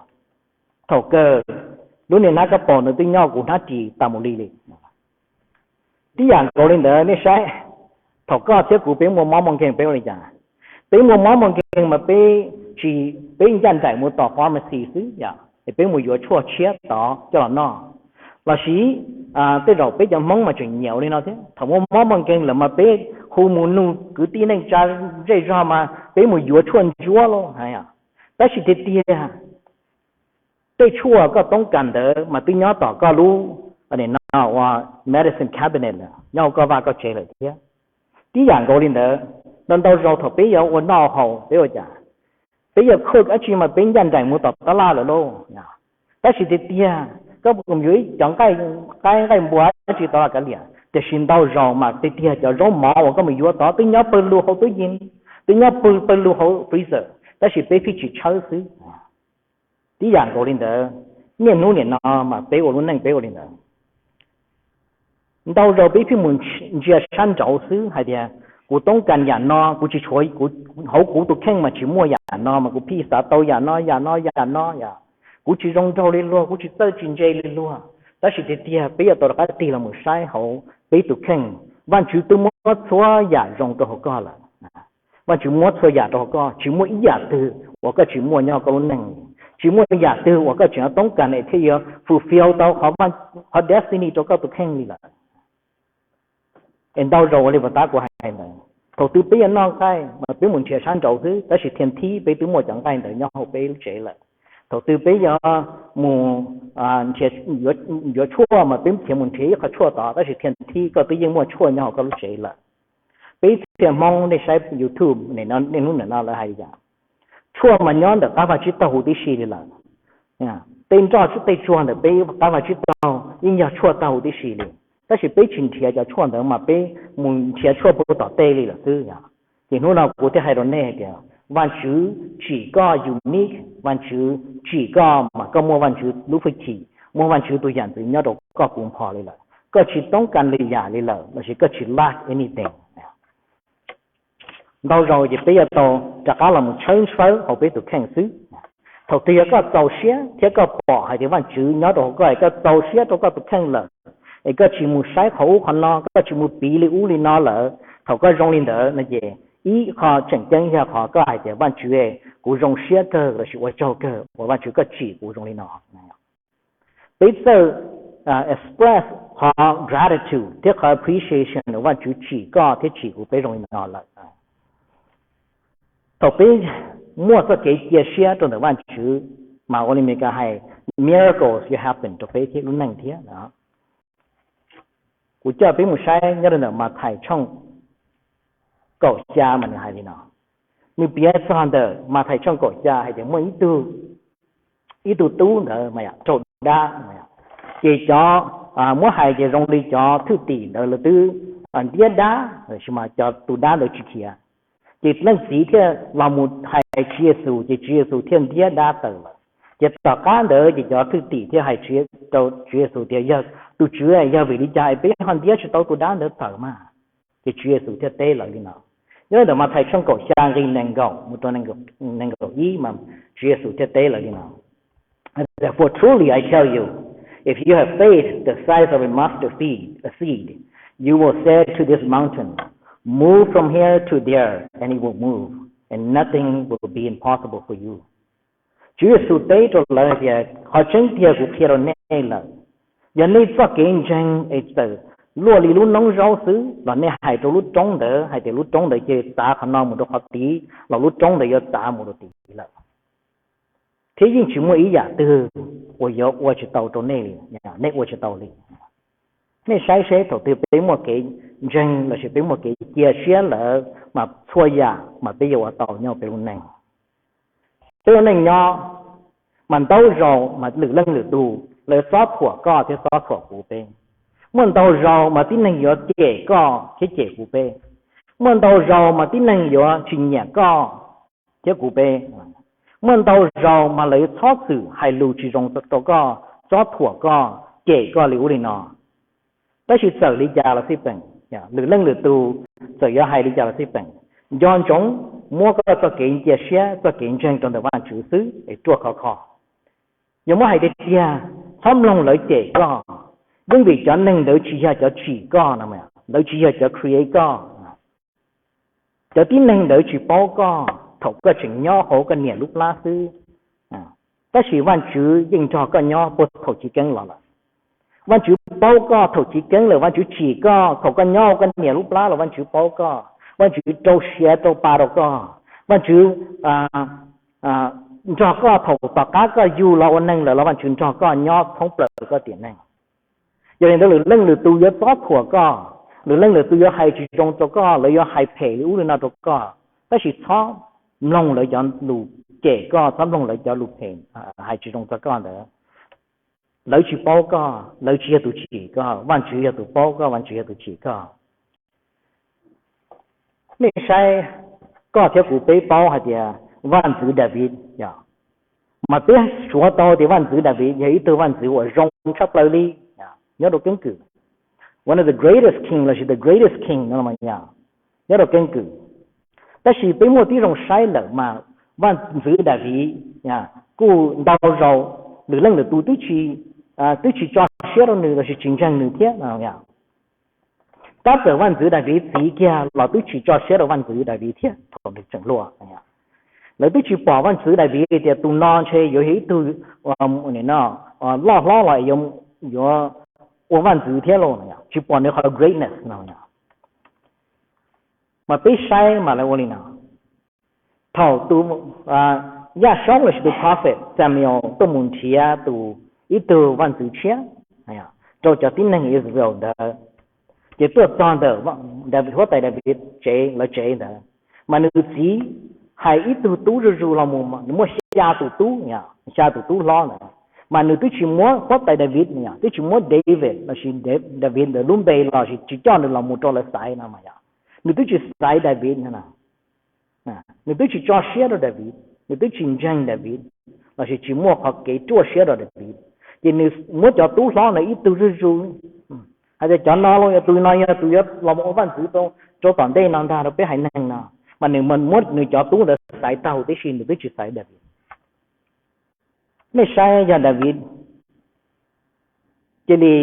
thaum kawg lub niag hnab koj paum ntawd twb nyob kuv hnab ris tas mus li li. Tib yam nkaus li ntawd nej saib, thaum koj thiab kuv peb muaj mob muaj nkeeg peb ua li cas? Peb muaj mob muaj nkeeg mas peb tsis, peb ncaj nraim mus tom pharmacy xwb yom, es peb mus yuav tshuaj tshiab tod coj los noj. Lossis tej zaum peb cov Hmoob mas tseem nyiam ua li no thiab, thaum muaj mob muaj nkeeg lawm mas peb hu mus nug kwv tij neej tsa zej zog mas peb mus yuav tshuaj ntsuab lauj. Tab sis tiag tiag tej tshuaj koj toob kas ntawd mas twb nyob tom koj lub, no, medicine cabinet lawm, nyob hauv koj vaj koj tsev lawm thiab. Tib yam nkaus li ntawd, ntau ntau zaus thaum peb yuav ua noj haus peb ua cas? Peb yuav cook dab tsi mas peb ncaj nraim mus tom tab laj lawm lauj. Tab sis tiag tiag koj mus yuav ib cov nqaij, qaib nqaij npua dab tsi tod los kav liam, tiam sis ntau zaus mas tiag tiag cov zaub mov uas koj mus yuav tod twb nyob pawg lug hauv tub yees, twb nyob pawg lug hauv freezer, tab sis peb pheej tsis tshawb xwb. Tib yam nkaus li ntawd, niaj hnub nim no mas peb ua lub neej peb ua li ntawd. Ntau zaus peb pheej mus ntsia sab nraud xwb hais tias kuv toob kas yam no, kuv tsis tshuav, hauv kuv tus kheej mas tsis muaj yam no mas kuv pheej xav tau yam no yam no yam no yom. Kuv tsis zoo nraug li luag, kuv tsis txawj tsis ntse li luag. Tab sis tiag tiag peb yuav tau rov qab tig los mus saib hauv peb tus kheej. Vajtswv twb muab txhua yam zoo rau hauv koj lawm. Vajtswv muab txhua yam rau hauv koj, tsis muaj ib yam twg uas koj tsis muaj nyob hauv koj lub neej li. Tsis muaj yam twg uas koj tseem toob kas es thiaj yuav fulfill tau qhov destiny rau koj tus kheej li lawm. Es ntau zaus ua li puas tab kuv hais ntawd, thaum twg peb yuav noj nqaij mas peb mus nrhiav sab nraud xwb, tab sis thiaj thib peb twb muaj cov nqaij ntawd nyob hauv peb lub tsev lawm. Thaum twg peb yuav mus yuav tshuaj mas peb thiaj mus nrhiav ib qho tshuaj tod, tab sis thiaj thib koj twb yeej muaj tshuaj nyob hauv koj lub tsev lawm. Peb txhia Hmoob nej saib YouTube niaj hnub nim no lawv hais li cas? Tshuaj mas nyob ntawm qab vaj tsib taug huv tib si li lawm. Tej nroj tej tsuag ntawm peb qab vaj tsib taug yeej yog tshuaj taug huv tib si li, tab sis peb tsis nrhiav cov tshuaj ntawd mas peb mus nrhiav tshuaj puag tom tej li lawm xwb yom. Ces hnub no kuv thiaj hais rau nej hais tias Vajtswv tsim koj unique, Vajtswv tsim koj mas koj muaj Vajtswv lub hwj chim, muaj Vajtswv tus yam ntxwv nyob rau koj puv npo li lawm, koj tsis toob kas li yam li lawm lossis koj tsis lack anything. Ntau zaus ces peb yuav tau rov qab los mus tshawb ntshawb hauv peb tus kheej xwb. Thaum twg yog koj txaus siab thiab koj pom hais tias Vajtswv nyob rau hauv koj es koj txaus siab rau koj tus kheej lawm, es koj tsis mus saib qhov ub qhov no, koj tsis mus piv li ub li no lawm, thaum koj zoo li ntawd no ces ib qho tseem ceeb yog qhov koj hais tias Vajtswv, kuv zoo siab kawg lossis ua tsaug kawg uas Vajtswv koj tsim kuv zoo li no. Peb txawj express qhov gratitude thiab qhov appreciation uas Vajtswv tsim koj thiab tsim kuv peb zoo li no lawm. Thaum peb muaj txoj kev cia siab rau ntawm Vajtswv, mas ua li Meskas hais, miracles will happen rau peb thiab lub neej thiab. Kuv coj peb mus saib nyob rau ntawm Mathais tshooj kaum xya mas nws hais li no. Nws piav txog ntawm Mathais tshooj kaum xya hais tias muaj ib tug tub ntawd mas yog raug dab, ces cov, muab hais ces zoo li cov thwj tim ntawd lawv twb ntiab dab, tab sis mas cov tus dab ntawd tsis khiav. Ces leej txiv thiaj los mus hais Tswv Yexus, ces Tswv Yexus thiaj ntiab dab tawm lawm. Ces tom qab ntawd ces cov thwj tim thiaj hais rau Tswv Yexus tias, Yog tus Tswv, yog vim li cas es peb ho ntiab tsis tau tus dab ntawd tawm mas? Ces Tswv Yexus thiaj teb lawv li no. Nyob ntawm Mathais tshooj kaum xya nqe nees nkaum mus rau nees nkaum ib mas Tswv Yexus thiaj teb lawv li no. Therefore, truly I tell you, if you have faith the size of a mustard seed, a seed, you will say to this mountain, 'Move from here to there, and it will move, and nothing will be impossible for you. Tswv Yexus teb rau lawv hais tias, Qhov tseeb tiag kuv qhia rau nej lawm, yog nej txoj kev ntseeg es txawm luaj li lub noob zaub xwb los nej hais rau lub roob ntawd hais tias, 'Lub roob ntawd cia li txav qhov no mus rau qhov tid,' los lub roob ntawd yuav txav mus rau tid lawm. Thiab yeej tsis muaj ib yam twg uas yuav ua tsis tau rau nej li, nej ua tsis tau li. Nej saib seb thaum twg peb muaj kev ntseeg lossis peb muaj kev cia siab lawm mas txhua yam mas peb yuav ua tau nyob peb lub neej. Peb ua neej nyob mas ntau zaus mas lwm leej lwm tus lawv txob thuam koj thiab txob thuam kuv peb. Muaj ntau zaus mas tib neeg yuav cem koj thiab cem kuv peb. Muaj ntau zaus mas tib neeg yuav tsis nyiam koj thiab kuv peb. Muaj ntau zaus mas lawv yuav txhob txwm hais lus tsis zoo rau koj, txob thuam koj, cem koj li ub li no. Tab sis txawm li cas los xij peem, lwm leej lwm tus txawm yuav hais li cas los xij peem, nco ntsoov muab koj txoj kev cia siab, txoj kev ntseeg rau ntawm Vajtswv xwb es ruaj khov kho. Yog muab hais tiag tiag, txhob mloog lawv cem koj, yeej vim cov neeg ntawd tsis yog cov tsim koj no, lawv tsis yog cov create koj. Cov tib neeg ntawd tsis paub koj thaum koj tseem nyob hauv koj niam lub plab xwb, tab sis Vajtswv yeej nrog koj nyob puag thaum chiv keeb los lawm. Vajtswv paub koj thaum chiv keeb lawm, Vajtswv tsim koj thaum koj nyob hauv koj niam lub plab los Vajtswv paub koj, Vajtswv rau siav rau pa rau koj, Vajtswv nrog koj thaum tom qab koj yug los ua neeg lawm los Vajtswv nrog koj nyob thoob plaws koj tiam neej. Yog li ntawd lwm leej lwm tus yuav txob thuam koj, lwm leej lwm tus yuav hais tsis zoo rau koj, lawv yuav hais phem li ub li no rau koj, tab sis txhob mloog lawv cov lus cem koj, txhob mloog lawv cov lus phem hais tsis zoo rau koj ntawd. Lawv tsis paub koj, lawv tsis yog tus tsim koj, Vajtswv yog tus paub koj, Vajtswv yog tus tsim koj. Nej saib, koj thiab kuv peb paub hais tias vaj ntxwv Daviv, mas peb suav tau tias vaj ntxwv Daviv yog ib tug vaj ntxwv uas zoo tshaj plaws li nyob rau keeb kwm. One of the greatest king lossis the greatest king no, nyob rau keeb kwm. Tab sis peb muaj tib zoo saib lawm mas vaj ntxwv Daviv kuj ntau zaus lwm leej lwm tus twb tsis, twb tsis tso siab rau nws lossis tsis ntseeg nws thiab no. Tab txawm vaj ntxwv Daviv txiv kiag los twb tsis tso siab rau vaj ntxwv Daviv thiab thaum nws tseem hluas. Lawv twb tsis pom vaj ntxwv Daviv tias tus no ntshe yuav yog ib tug loj hlob los yuav ua vaj ntxwv thiab lauj, tsis pom nws qhov greatness no. Mas peb saib mas lawv ua li no, thaum tus yaj saub lossis tus prophet Samuel tuaj mus nrhiav tus, ib tug vaj ntxwv tshiab rau cov tib neeg Israel ntawd, ces tuaj txog ntawm huab tais Daviv tsev, lawv tsev ntawd, mas nws txiv hais ib tug tub zuj zus los mus, nws muaj xya tus tub, xya tus tub hlob ntawd, mas nws twb tsis muab huab tais Daviv, twb tsis muab David lossis Daviv ntawd lub npe lossis tsis coj nws los mus rau lawv xaiv no mas yog nws twb tsis xaiv Daviv no. Nws twb tsis tso siab rau Daviv, nws twb tsis ntseeg Daviv lossis tsis muaj qhov kev ruaj siab rau Daviv, ces nws muab cov tub hlob ntawd ib tug zuj zus, hais tias cov no los yog tus no yog tus yuav los ua vaj ntxwv rau tom ntej no ntag rau peb haiv neeg no, mas nws muab nws cov tub ntawd xaiv taug tib si, nws twb tsis xaiv Daviv. Nej saib yog Daviv cia li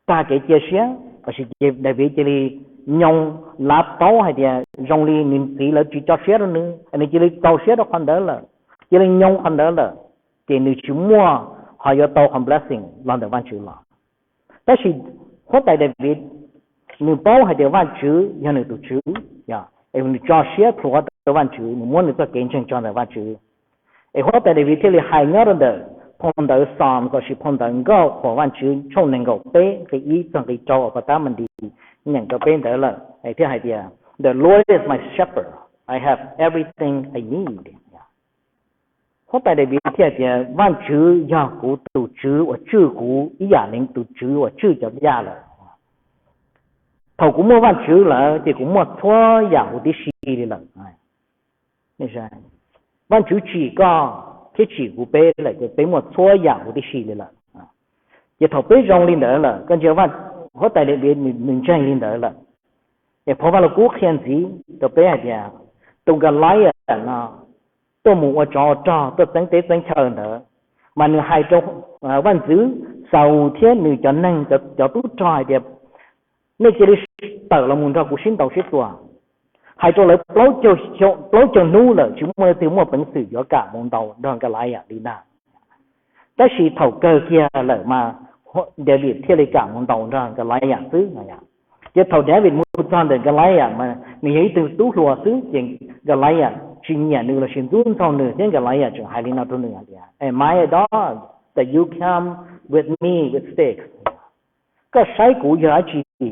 tag kev cia siab, lossis Daviv cia li nyoo, lav paub hais tias zoo li nws txiv lawv tsis tso siab rau nws, nws cia li txaus siab rau qhov ntawd lawm, cia li nyoo qhov ntawd lawm, ces nws tsis muaj qhov yuav tau qhov blessing los ntawm Vajtswv los. Tab sis huab tais Daviv, nws paub hais tias Vajtswv yog nws tus Tswv, yog Es nws tso siab plhuav rau Vajtswv, nws muab nws txoj kev ntseeg tso ntawm Vajtswv. Es huab tais Daviv thiaj li hais nyob rau ntawm phau ntawv Psalm los sis phau ntawv Nkauj Qhuas Vajtswv tshooj nees nkaum peb nqe ib txog nqe rau uas pab tab mas nti nyeem rau peb ntawd lawm, thiaj hais tias, The Lord is my shepherd, I have everything I need. Huab tais Daviv thiaj tias, Vajtswv yog kuv tus tswv uas tswj kuv ib yam li tus tswv uas tswj cov yaj lawm. Thaum kuv muaj Vajtswv lawm ces kuv muaj txhua yam huv tib si li lawm. Vajtswv tsim koj thiab tsim kuv peb lawm ces peb muaj txhua yam huv tib si li lawm. Ces thaum peb zoo li ntawd lawm, koj ntsia huab tais Daviv nws ntseeg li ntawd lawm. Es phau Vaj Lug Kub qhia ntxiv rau peb hais tias, tus Kalaias no tuaj mus ua tsov ua rog, tuaj txeeb teb txeeb chaw ntawd, mas nws hais rau vaj ntxwv Xaus thiab nws cov neeg, cov tub rog hais tias, nej cia li tawm los mus nrog kuv sib ntaus sib tua. Hais rau lawv plaub caug hnub lawm tsis muaj leej twg muaj peev xwm yuav kam mus ntaus nrog Kalaias li ntag. Tab sis thaum kawg kiag lawm mas Daviv thiaj li kam mus ntaus nrog Kalaias xwb no. Ces thaum Daviv mus txog ntawm Kalaias mas nws yog ib tug tub hluas xwb ces Kalaias tsis nyiam nws los sis ntxub ntxaug nws thiab Kalaias tseem hais li no rau nws hais tias, Am I a dog that you come with me with sticks? Koj saib kuv yog dab tsi?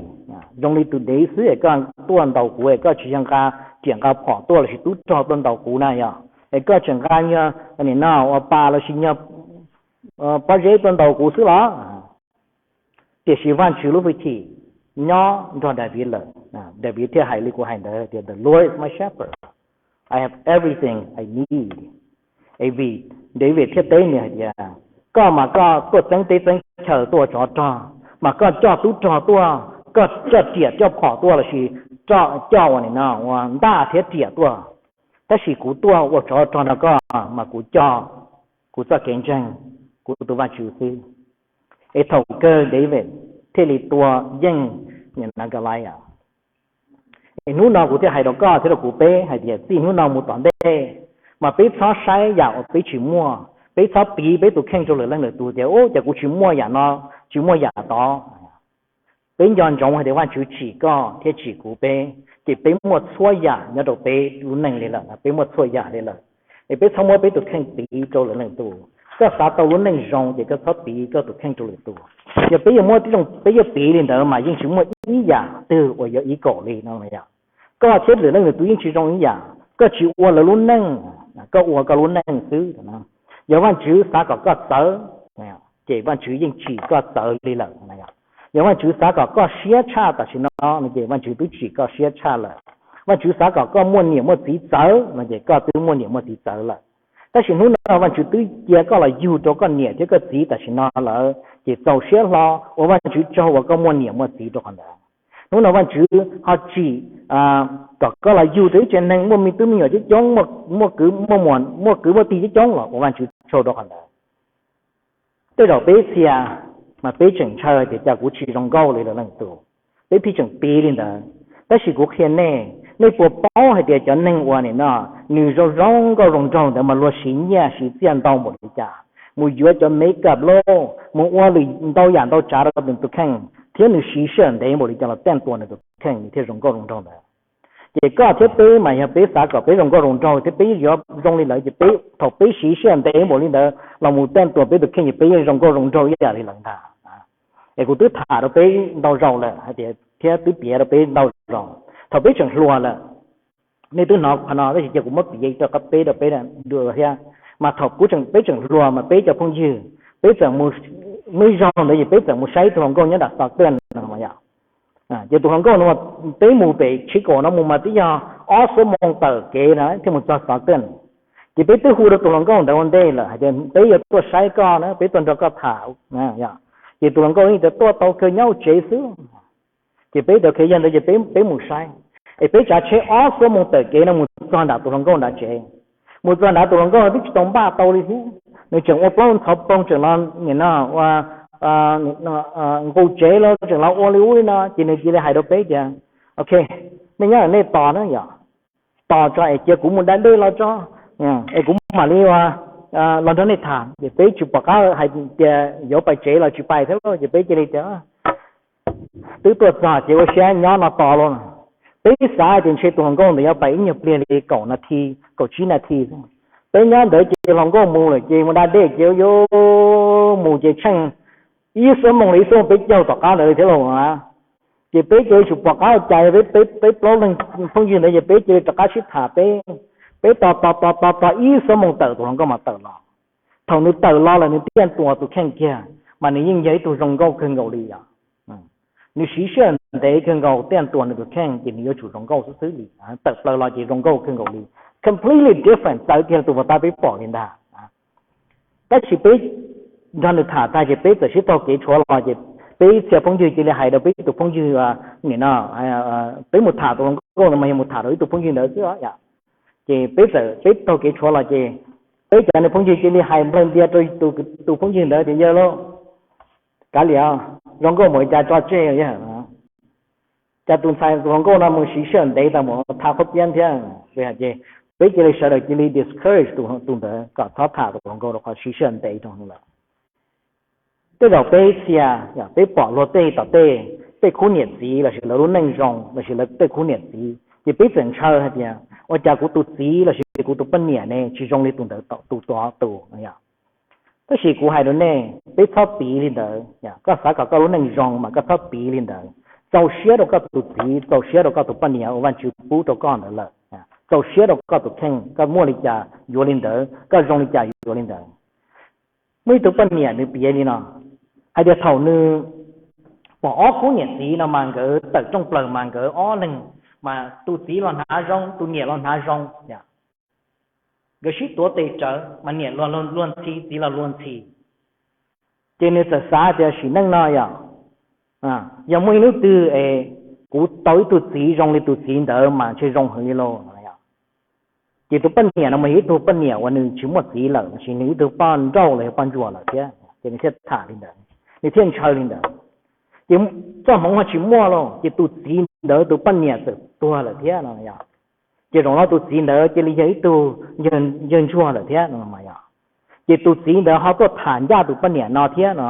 Zoo li tus dev xwb es koj tuaj ntaus kuv es koj tsis yog nqa riam nqa phom tuaj los sis tub rog tuaj ntaus kuv na yog? Es koj tseem nqa nyuag nim no ua pas los sis nyuag pob zeb tuaj ntaus kuv xwb los? Tiam sis Vajtswv lub hwj chim nyob nrog Daviv lawm, Daviv thiaj hais li kuv hais ntawd tias, The Lord is my shepherd, I have everything I need. Es vim Daviv thiaj teb nws hais tias, koj mas koj tuaj txeeb teb txeeb chaw tuaj ua tsov rog, mas koj coj tub rog tuaj, koj coj riam coj phom tuaj los sis coj ua nim no ua ntaj thiab riam tuaj, tab sis kuv tuaj ua tsov rog nrog koj mas kuv coj kuv txoj kev ntseeg kuv tus Vajtswv xwb. Es thaum kawg Daviv thiaj li tua yeej Kalaias. Es hnub no kuv thiaj hais rau koj thiab rau kuv peb hais tias txij hnub no mus tom ntej mas peb txhob saib yam uas peb tsis muaj, peb txhob piv peb tus kheej rau lwm leej lwm tus tias, ub, cas kuv tsis muaj yam no, tsis muaj yam tod. Peb nco ntsoov hais tias Vajtswv tsim koj thiab tsim kuv peb, ces peb muaj txhua yam nyob rau peb lub neej li lawm, peb muaj txhua yam li lawm. Es peb txhob muab peb tus kheej piv rau lwm leej tus. Koj xav tau lub neej zoo ces koj txhob piv koj tus kheej rau lwm tus. Yog peb yuav muaj tib zoo peb yuav piv li ntawd mas yeej tsis muaj ib yam twg uas yuav ib kaum li no. Koj thiab lwm leej lwm tus yeej tsis zoo ib yam, koj tsis ua lawv lub neej, koj ua koj lub neej xwb. Yog Vajtswv xav kom koj txawv, ces Vajtswv yeej tsim koj txawv li lawm. Yog Vajtswv xav kom koj siab tshaj tam sim no no ces Vajtswv twb tsim koj siab tshaj lawm. Vajtswv xav kom koj muaj niam muaj txiv txawv no ces koj twb muaj niam muaj txiv txawv lawm. Tab sis hnub no Vajtswv twb cia koj los yug rau koj niam thiab koj txiv tam sim no lawm ces txaus siab hlo ua Vajtswv tsaug uas koj muaj niam muaj txiv rau qhov ntawd. Hnub no Vajtswv ho tsim kom koj los yug rau ib tsev neeg muaj me tub me nyuam coob coob, muaj kwv muaj tij coob coob los ua Vajtswv tsaug rau qhov ntawd. Tej zaum peb txhia mas peb tseem ntshaw tias cas kuv tsis zoo nkauj li lwm leej tus, peb pheej tseem piv li ntawd. Tab sis kuv qhia nej, nej puas paub hais tias cov neeg uas nim no nws zoo zoo nkauj zoo nraug ntawd mas luag siv nyiaj siv txiaj ntau npaum li cas, mus yuav cov makeup lauj, mus ua lwm ntau yam ntau tsav rau nws tus kheej, thiab nws siv sij hawm ntev npaum li cas los teej tua nws tus kheej nws thiaj zoo nkauj zoo nraug ntawd. Ces koj thiab peb mas yog peb xav kom peb zoo nkauj zoo nraug thiab peb yuav zoo li lawv ces peb thaum peb siv sij hawm ntev npaum li ntawd los mus teej tua peb tus kheej ces peb yeej zoo nkauj zoo nraug ib yam li lawv ntag. Es kuv twb tham rau peb ntau zaus lawm hais tias thiab twb piav rau peb ntau zaus, thaum peb tseem hluas lawm, nej twb hnov qhov no tab sis cia kuv muab piav rau qhov peb rau peb dua thiab. Mas thaum kuv tseem, peb tseem hluas mas peb cov phooj ywg, peb txawm mus, hnub zaug ntawd ces peb txawm mus saib tus hluas nkauj nyob nram Stockton no. Ces tus hluas nkauj no peb mus pem Chicago no mus mas twb yog ob xuab moos tawm kev no thiaj mus txog Stockton. Ces peb twb hu rau tus hluas nkauj ntawd ua ntej lawm hais tias peb yuav tuaj saib koj na, peb tuaj nrog koj tham. Ces tus hluas nkauj tias tuaj tau kawg, nyob hauv tsev xwb. Ces peb tias ok, yog ntawd ces peb mus saib. Es peb tsav tsheb ob xuab moos tawm kev no mus txog nram tus hluas nkauj nrad tsev. Mus txog nrad tus hluas nkauj no twb tsis tau npaj tau li thiab, nws tseem ua plaub ntxhov poog tseem los nim no ua nqus tsev los tseem los ua li ub li no ces nws cia li hais rau peb tias, ok, nej nyob nej tos na yom, tos tso es cia kuv mus da dej los tso, es kuv mam li los nrog nej tham. Ces peb tsis pom qab hais tias yuav pais tsev los tsis pais thiab lauj, ces peb cia li tias twb tuaj txog ces ua siab nyob no tos lauj. Peb xav tias ntshe tus hluas nkauj ntawd yuav pais ib nyuag pliag li kaum nas this, kaum tsib nas this. Peb nyob ntawd ces hluas nkauj mus lawm ces mus da dej ces yuav mus ces tsheej ib xuab moos los ib xuab moos peb caug tom qab ntawd li thiab lauj. Ces peb cia li tsis pom qab ua cas, peb plaub leeg phooj ywg ntawd ces peb cia li rov qab sib tham peb, peb tos tos tos tos tos ib xuab moos tawm tus hluas nkauj mas tawm los. Thaum nws tawm los lawm nws tiaj ntuas tus kheej kiag, mas nws yeej yog ib tug zoo nkauj kawg nkaus li os. Nws siv sij hawm ntev kawg nkaus tiaj ntuas nws tus kheej ces nws yuav tsum zoo nkauj xwb xwb li. Tawm plaws los ces zoo nkauj kawg nkaus li, completely different, txawv kiag tus uas peb pom li ntag. Tab sis peb nrog nws tham tag ces peb txawm sib taug kev tshuav los ces peb ib txhia phooj ywg cia li hais rau peb tus phooj ywg, nim no peb mus tham tus hluas nkauj no mas yog mus tham rau ib tug phooj ywg ntawd xwb os. Ces peb txawm peb taug kev tshuav los ces peb cov niag phooj ywg cia li hais nplawg ntias rau tus phooj ywg ntawd tias yawg lauj, kav liam, zoo nkauj mus li cas tso tseg yawg. Cas tus ntxhais tus hluas nkauj no mus siv sij hawm ntev tas mus tham qhuab piab thiab. Ces peb cia li sawv daws cia li discourage tus ntawd kom txhob tham tus hluas nkauj rau qhov siv sij hawm ntev rau lawm. Tej zaum peb txhia, peb pom luag tej tom tej, tej khub niam txiv lossis lawv lub neej zoo lossis lawv tej khub niam txiv ces peb txawm ntshaw hais tias ua cas kuv tus txiv lossis kuv tus poj niam ne tsis zoo li tus ntawd tus tod tus. Tab sis kuv hais rau nej, peb txhob piv li ntawd. Koj xav kom koj lub neej zoo mas koj txhob piv li ntawd. Txaus siab rau koj tus txiv, txaus siab rau koj tus poj niam uas Vajtswv pub rau koj ntawd lawm. Txaus siab rau koj tus kheej, koj muaj li cas yuav li ntawd, koj zoo li cas yuav li ntawd. Muaj ib tug poj niam nws piav li no, hais tias thaum nws pom ob khub niam txiv no mas nkawd tawm rooj plaws mas nkawd ob leeg mas tus txiv los hnav zoo, tus niam los hnav zoo. Nkawd sib tuav tes rawv mas niam los luag ntxhi, txiv los luag ntxhi. Ces nws txawm xav tias sim neej no yog, yog muaj ib hnub twg es kuv tau ib tug txiv zoo li tus txiv ntawd mas ntshe zoo heev li lauj. Ces tus poj niam no mas yog ib tug poj niam uas nws tsis muaj txiv lawm, tab sis nws ib tug poj nrauj los yog poj ntsuam lawm thiab, ces nws thiaj tham li ntawd, nws thiaj ntshaw li ntawd. Ces txoj hmoov ho tsis muaj lauj, ces tus txiv ntawd tus poj niam txawm tuag lawm thiab no. Ces zaum no tus txiv ntawd cia li yog ib tug yawg ntsuag lawm thiab no. Ces tus txiv ntawd ho tuaj tham ncaj tus poj niam no thiab no.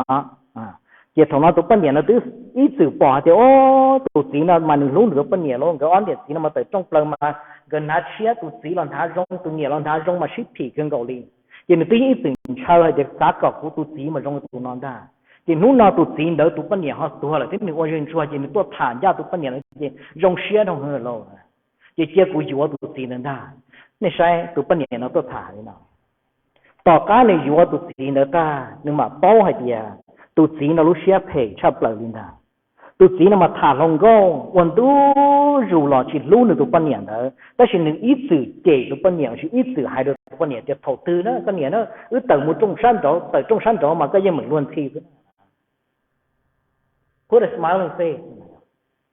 Ces thaum no tus poj niam no twb ib txwm pom hais tias, o, tus txiv no mas nws hlub nws tus poj niam lauj, nkawd ob niam txiv no mas tawm rooj plaws mas nkawd hnav tshiab, tus txiv los hnav zoo, tus niam los hnav zoo mas sib phim kawg nkaus li. Ces nws twb yeej ib txwm ntshaw hais tias xav kom kuv tus txiv mas zoo li tus no ntag. Ces hnub no tus txiv ntawd tus poj niam ho tuag lawm thiab nws ua yawg ntsuag ces nws tuaj tham ncaj tus poj niam no ces zoo siab dhau heev lawm lauj. Ces cia kuv yuav tus txiv ntawd ntag. Nej saib tus poj niam no tuaj tham li no. Tom qab nws yuav tus txiv ntawd tag nws mam paub hais tias tus txiv no lub siab phem tshaj plaws li ntag. Tus txiv no mas tham hluas nkauj ua ntu zus los tsis hlub nws tus poj niam ntawd, tab sis nws ib txwm cem tus poj niam lossis ib txwm hais rau tus poj niam tias thaum twg na koj niam na, wb tawm mus rooj sab nraud, tawm rooj sab nraud mas koj yeej meem luag ntxhi xwb. Put a smiling face,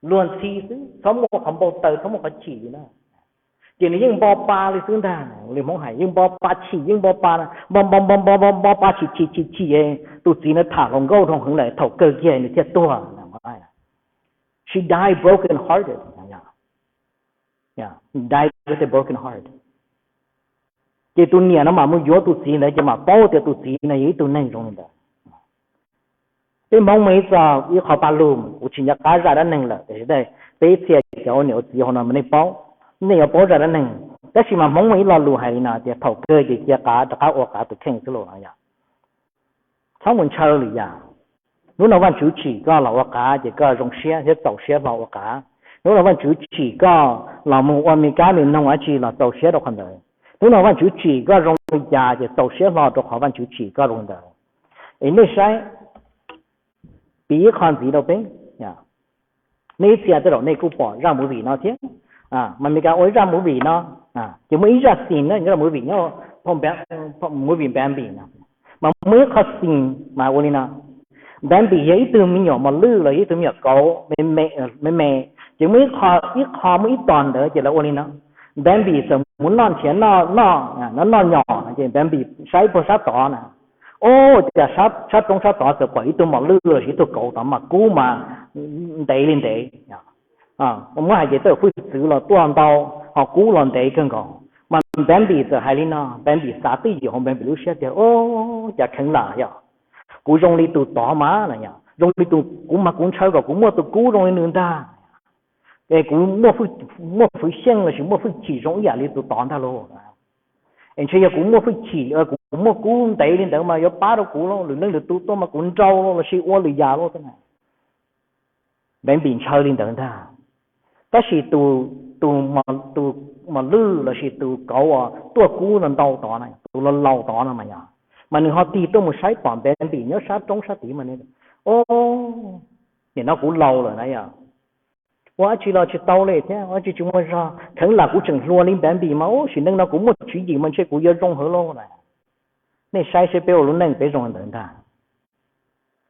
luag ntxhi xwb, txhob muaj qhov npau taws, txhob muaj qhov chim li na. Ces nws yeej npo pa li xwb ntag, li Hmoob hais yeej npo pa chim, yeej npo pa, npo npo npo npo npo pa chim chim chim chim, tus txiv na tham hluas nkauj dhau heev lawm, thaum kawg kiag nws thiaj tuag. She died broken hearted. Died with a broken heart. Ces tus niam no mam mus yuav tus txiv ntawd ces mam paub tias tus txiv no yog ib tug neeg zoo li ntawd. Peb Hmoob muaj ib txoj, ib qho paj lug, kuv tsis nco qab zaj dab neeg lawm, tiam sis peb txhia cov ua niam ua txiv hauv no mas nej paub, nej yuav paub zaj dab neeg. Tab sis mas Hmoob muaj ib lo lus hais li no tias thaum kawg ces cia qav rov qab ua qav tus kheej xwb los no yom. Txhob mus ntshaw lwm yam. Hnub no Vajtswv tsim koj los ua qav ces koj zoo siab thiab txaus siab hlo ua qav. Hnub no Vajtswv tsim koj los mus ua me kab me noog dab tsi los txaus siab rau qhov ntawd. Hnub no Vajtswv tsim koj zoo li cas ces txaus siab hlo rau qhov Vajtswv tsim koj zoo li ntawd. Es nej saib, piv ib qho ntxiv rau peb. Nej ib txhia tej zaum nej kuj pom zaj movie no thiab, mas Meskas ua ib zaj movie no, ces muaj ib zaj scene na, zaj movie nyob, movie Bambi no, mas muaj ib qho scene mas ua li no. Bambi yog ib tug me nyuam mos lwj los yog ib tug me nyuam kauv me me, ces muaj ib qho, ib qho muaj ib tog ntawd ces lawv ua li no, Bambi txawm mus noj nrhiav noj, noj noj nyom ces Bambi saib puag sab tod na, o, cas sab roob sab tod txawm pom ib tug mos lwj los sis ib tug kauv tod mas kub mas ntev li ntev. Muab hais ces tej hwj txwv los tuaj ntau, ho kub los ntev kawg nkaus. Mas Bambi txawm hais li no, Bambi xav twj ywm hauv Bambi lub siab tias, o, cas kheev lam yog kuv zoo li tus tod mas, zoo li tus, kuv mas kuv ntshaw kom kuv muaj tus kub zoo li nws ntag. Es kuv muaj hwj xyeej lossis muaj hwj chim zoo ib yam li tus tod ntag lauj. Es ntshe yog kuv muaj hwj chim, kuv muaj kub ntev li ntawd mas yuav pab rau kuv lauj, lwm leej lwm tus tuaj mas kuv nrau lossis ua lwm yam lauj. Npeev Npis ntshaw li ntawd ntag. Tab sis tus, tus mos lwj lossis tus kauv uas tuaj kub ntau ntau tod, tus laus laus tod no mas yog, mas nws ho tig tuaj mus saib pom Npeev Npis nyob sab roob sab tid mas, o, nim no kuv laus lawm na yog, ua dab tsi los tsis tau li thiab, ua dab tsi tsis muaj zog, kheev lam kuv tseem hluas li Npeev Npis mas, o, sim neej no kuv muaj tswv yim mas ntshe kuv yuav zoo heev lauj na. Nej saib seb peb ua lub neej peb zoo ntawd ntag.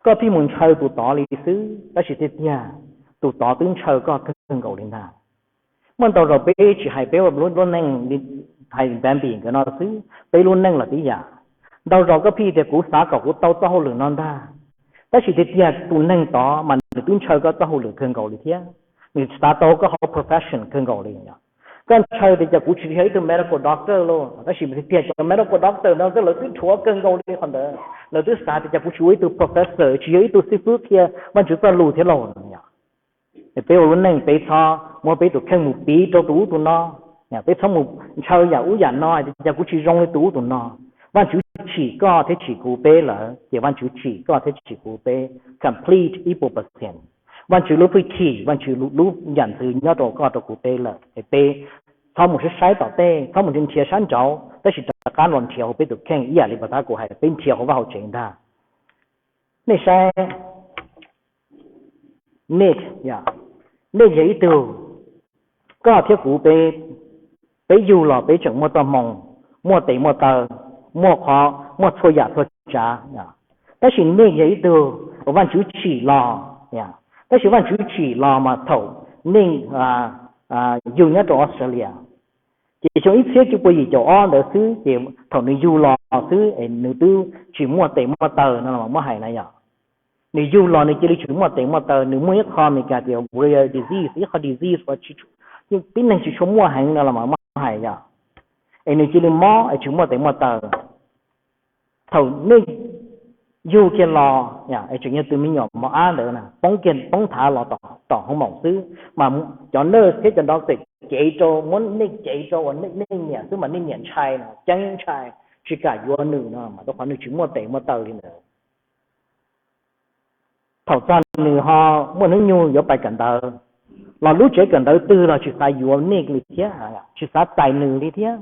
Koj pheej mus ntshaw tus tod li xwb, tab sis tiag tiag tus tod twb ntshaw koj kawg nkaus li ntag. Muaj ntau zaus peb tsis hais peb ua lub neej hais Npeev Npis nkawd no xwb, peb lub neej los tib yam. Ntau zaus koj pheej tias kuv xav kom kuv tau txoj hauj lwm no ntag, tab sis tiag tiag tus neeg tod mas nws twb ntshaw koj txoj hauj lwm kawg nkaus li thiab. Nws xav tau koj hauv profession kawg nkaus li. Koj ntshaw tias cas kuv tsis yog ib tug medical doctor lauj, tab sis tiag tiag cov medical doctor no lawv twb rhuav kawg nkaus li qhov ntawd, lawv twb xav tias cas kuv tsis ua ib tug professor, tsis yog ib tug xib fwb qhia Vajtswv txoj lus thiab lauj. Peb ua lub neej peb txhob muab peb tus kheej mus piv rau tus ub tus no. Peb txhob mus ntshaw yam ub yam no tias cas kuv tsis zoo li tus ub tus no. Vajtswv tsim koj thiab tsim kuv peb lawm ces Vajtswv tsim koj thiab tsim kuv peb complete ib puas percent. Vajtswv lub hwj chim, Vajtswv lub yam ntxwv nyob rau koj rau kuv peb lawm es peb txhob mus saib saib tom tej, txhob mus nrhiav sab nraud, tab sis rov qab los nrhiav hauv peb tus kheej ib yam li pas thab kuv hais peb nrhiav hauv vaj hauv tsev ntag. Nej saib, Nick, Nick yog ib tug, koj thiab kuv peb, peb yug los peb tseem muaj txoj hmoo, muaj tes muaj taw, muaj qhov, muaj txhua yam txhua tsav. Tab sis Nick yog ib tug uas Vajtswv tsim los, tab sis Vajtswv tsim los mas thaum Nick yug nyob rau Australia, ces xyoo ib txhiab cuaj pua yim caum ob ntawd xwb ces thaum nws yug los xwb es nws twb tsis muaj tes muaj taw no los muab hais na yom. Nws yug los nws cia li tsis muaj tes muaj taw, nws muaj ib qho Amelikas tias rare disease, ib qho disease uas tib neeg tsis tshua muaj heev no los muab hais yom. Es nws cia li mob es tsis muaj tes muaj taw. Thaum Nick yug kiag los es tseem yog tus me nyuam mos ab ntawd na, poob kiag poob thav los tom hoo maum xwb, mas cov nurse thiab cov doctor cev rau, muab Nick cev rau uas Nick niam xwb mas Nick niam ntshai no, ceeb ntshai, tsis kam yuav nws no mas rau qhov nws tsis muaj tes muaj taw li ntawd. Thaum txog nws ho muaj hnub nyoog yuav pais kawm ntawv los lub tsev kawm ntawv twg los tsis xav yuav Nick li thiab, tsis xav txais nws li thiab.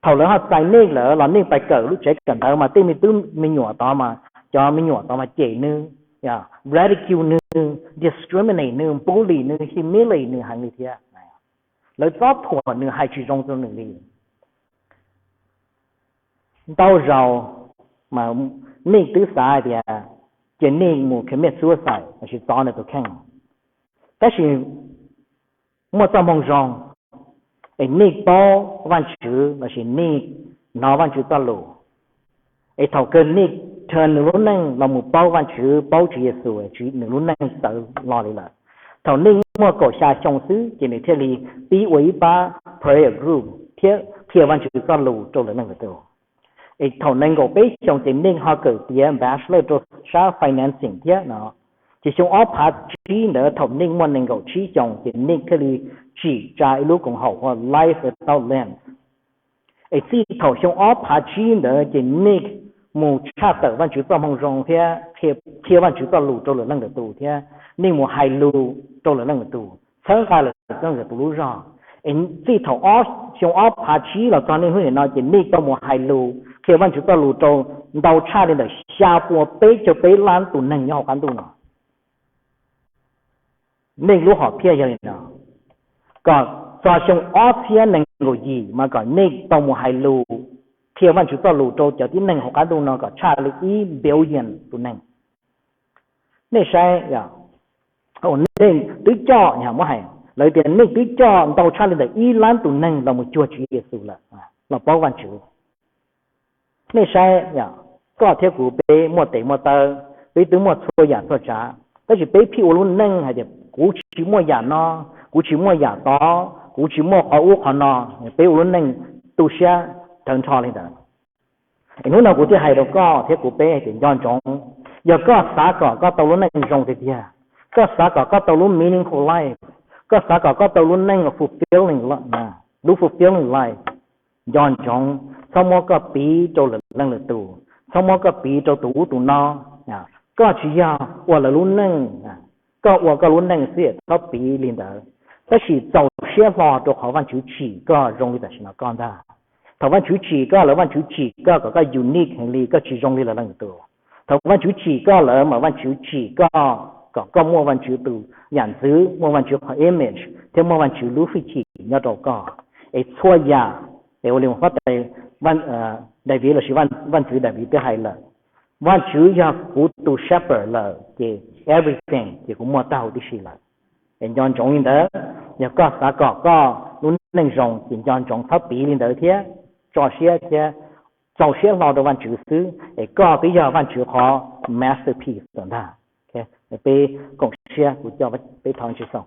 Thaum lawv ho txais Nick lawm los Nick pais kawm lub tsev kawm ntawv mas tej me tub me nyuam tod mas, cov me nyuam tod mas cem nws, ridicule nws, discriminate nws, bully nws, humiliate nws heev li thiab. Lawv txob thuam nws, hais tsis zoo rau nws li. Ntau zaus mas Nick twb xav hais tias cia Nick mus commit suicide lossis txov nws tus kheej. Tab sis muaj txoj moo zoo es Nick paub Vajtswv lossis Nick hnov Vajtswv txoj lus, es thaum kawg Nick turn nws lub neej los mus paub Vajtswv, paub Tswv Yexus, nws lub neej txawv los li lawm. Thaum Nick muaj kaum xya xyoo xwb ces nws thiaj li pib ua ib pab prayer group thiab qhia Vajtswv txoj lus rau lwm leej lwm tus. Es thaum nees nkaum peb xyoos ces Nick ho kawm tiav bachelor rau sab financing thiab no. Ces xyoo ob phav tsib ntawd thaum Nick muaj nees nkaum tsib xyoos ces Nick thiaj li tsim tsa ib lub koom haum hu ua Life Without Limits. Es txij thaum xyoo ob phav tsib ntawd ces Nick mus tshaj tawm Vajtswv txoj moo zoo thiab qhia Vajtswv txoj lus rau lwm leej lwm tus thiab Nick mus hais lus rau lwm leej lwm tus, txhawb nqa lwm leej lwm tus lub zog. Es txij thaum xyoo ob phav tsib los txog niaj hnub nim no ces Nick tau mus hais lus qhia Vajtswv txoj lus rau ntau tshaj li ntawm xya pua peb caug peb lab tus neeg nyob hauv qab ntuj no. Nick lub hom phiaj yog li no, kom txog xyoo ob txhiab nees nkaum yim mas kom Nick tau mus hais lus qhia Vajtswv txoj lus rau cov tib neeg hauv qab ntuj no kom tshaj li ib billion tus neeg. Nej saib, Nick twb coj, muab hais, lawv tias Nick twb coj ntau tshaj li ntawm ib lab tus neeg los mus cuag Tswv Yexus lawm, los paub Vajtswv. Nej saib, koj thiab kuv peb muaj tes muaj taw, peb twb muaj txhua yam txhua tsav, tab sis peb pheej ua lub neej hais tias kuv tsis muaj yam no, kuv tsis muaj yam tod, kuv tsis muaj qhov ub qhov no, peb ua lub neej tu siab tawv nrho li ntawd. Es hnub no kuv thiaj hais rau koj thiab kuv peb hais tias nco ntsoov, yog koj xav kom koj tau lub neej zoo tiag tiag, koj xav kom koj tau lub meaningful life, Koj xav kom koj tau lub neej fulfilling, lub fulfilling life, nco ntsoov txhob muab koj piv rau lwm leej lwm tus, txhob muab koj piv rau tus ub tus no. Koj tsis yog ua lawv lub neej, koj ua koj lub neej xwb, txhob piv li ntawd. Tab sis txaus siab hlo rau qhov Vajtswv tsim koj zoo li tam sim no koj ntag. Thaum Vajtswv tsim koj lawm, Vajtswv tsim koj kom koj unique heev li, koj tsis zoo li lawv leej twg. Thaum Vajtswv tsim koj lawm mas Vajtswv tsim koj kom koj muaj Vajtswv tus yam ntxwv, muaj Vajtswv qhov image, thiab muaj Vajtswv lub hwj chim nyob rau koj. Es txhua yam, es ua li mus fab tes, Daviv lossis Vaj ntxwv Daviv twb hais lawm, Vajtswv yog kuv tus shepherd lawm ces everything ces kuv muaj tag huv tib si lawm. Es nco ntsoov li ntawd, yog koj xav kom koj lub neej zoo ces nco ntsoov txhob piv li ntawd thiab, tso siab thiab txaus siab hlo rau Vajtswv xwb, es koj twb yog Vajtswv qhov masterpiece ntag. Peb koom siab, kuv coj peb thov Vajtswv xoo.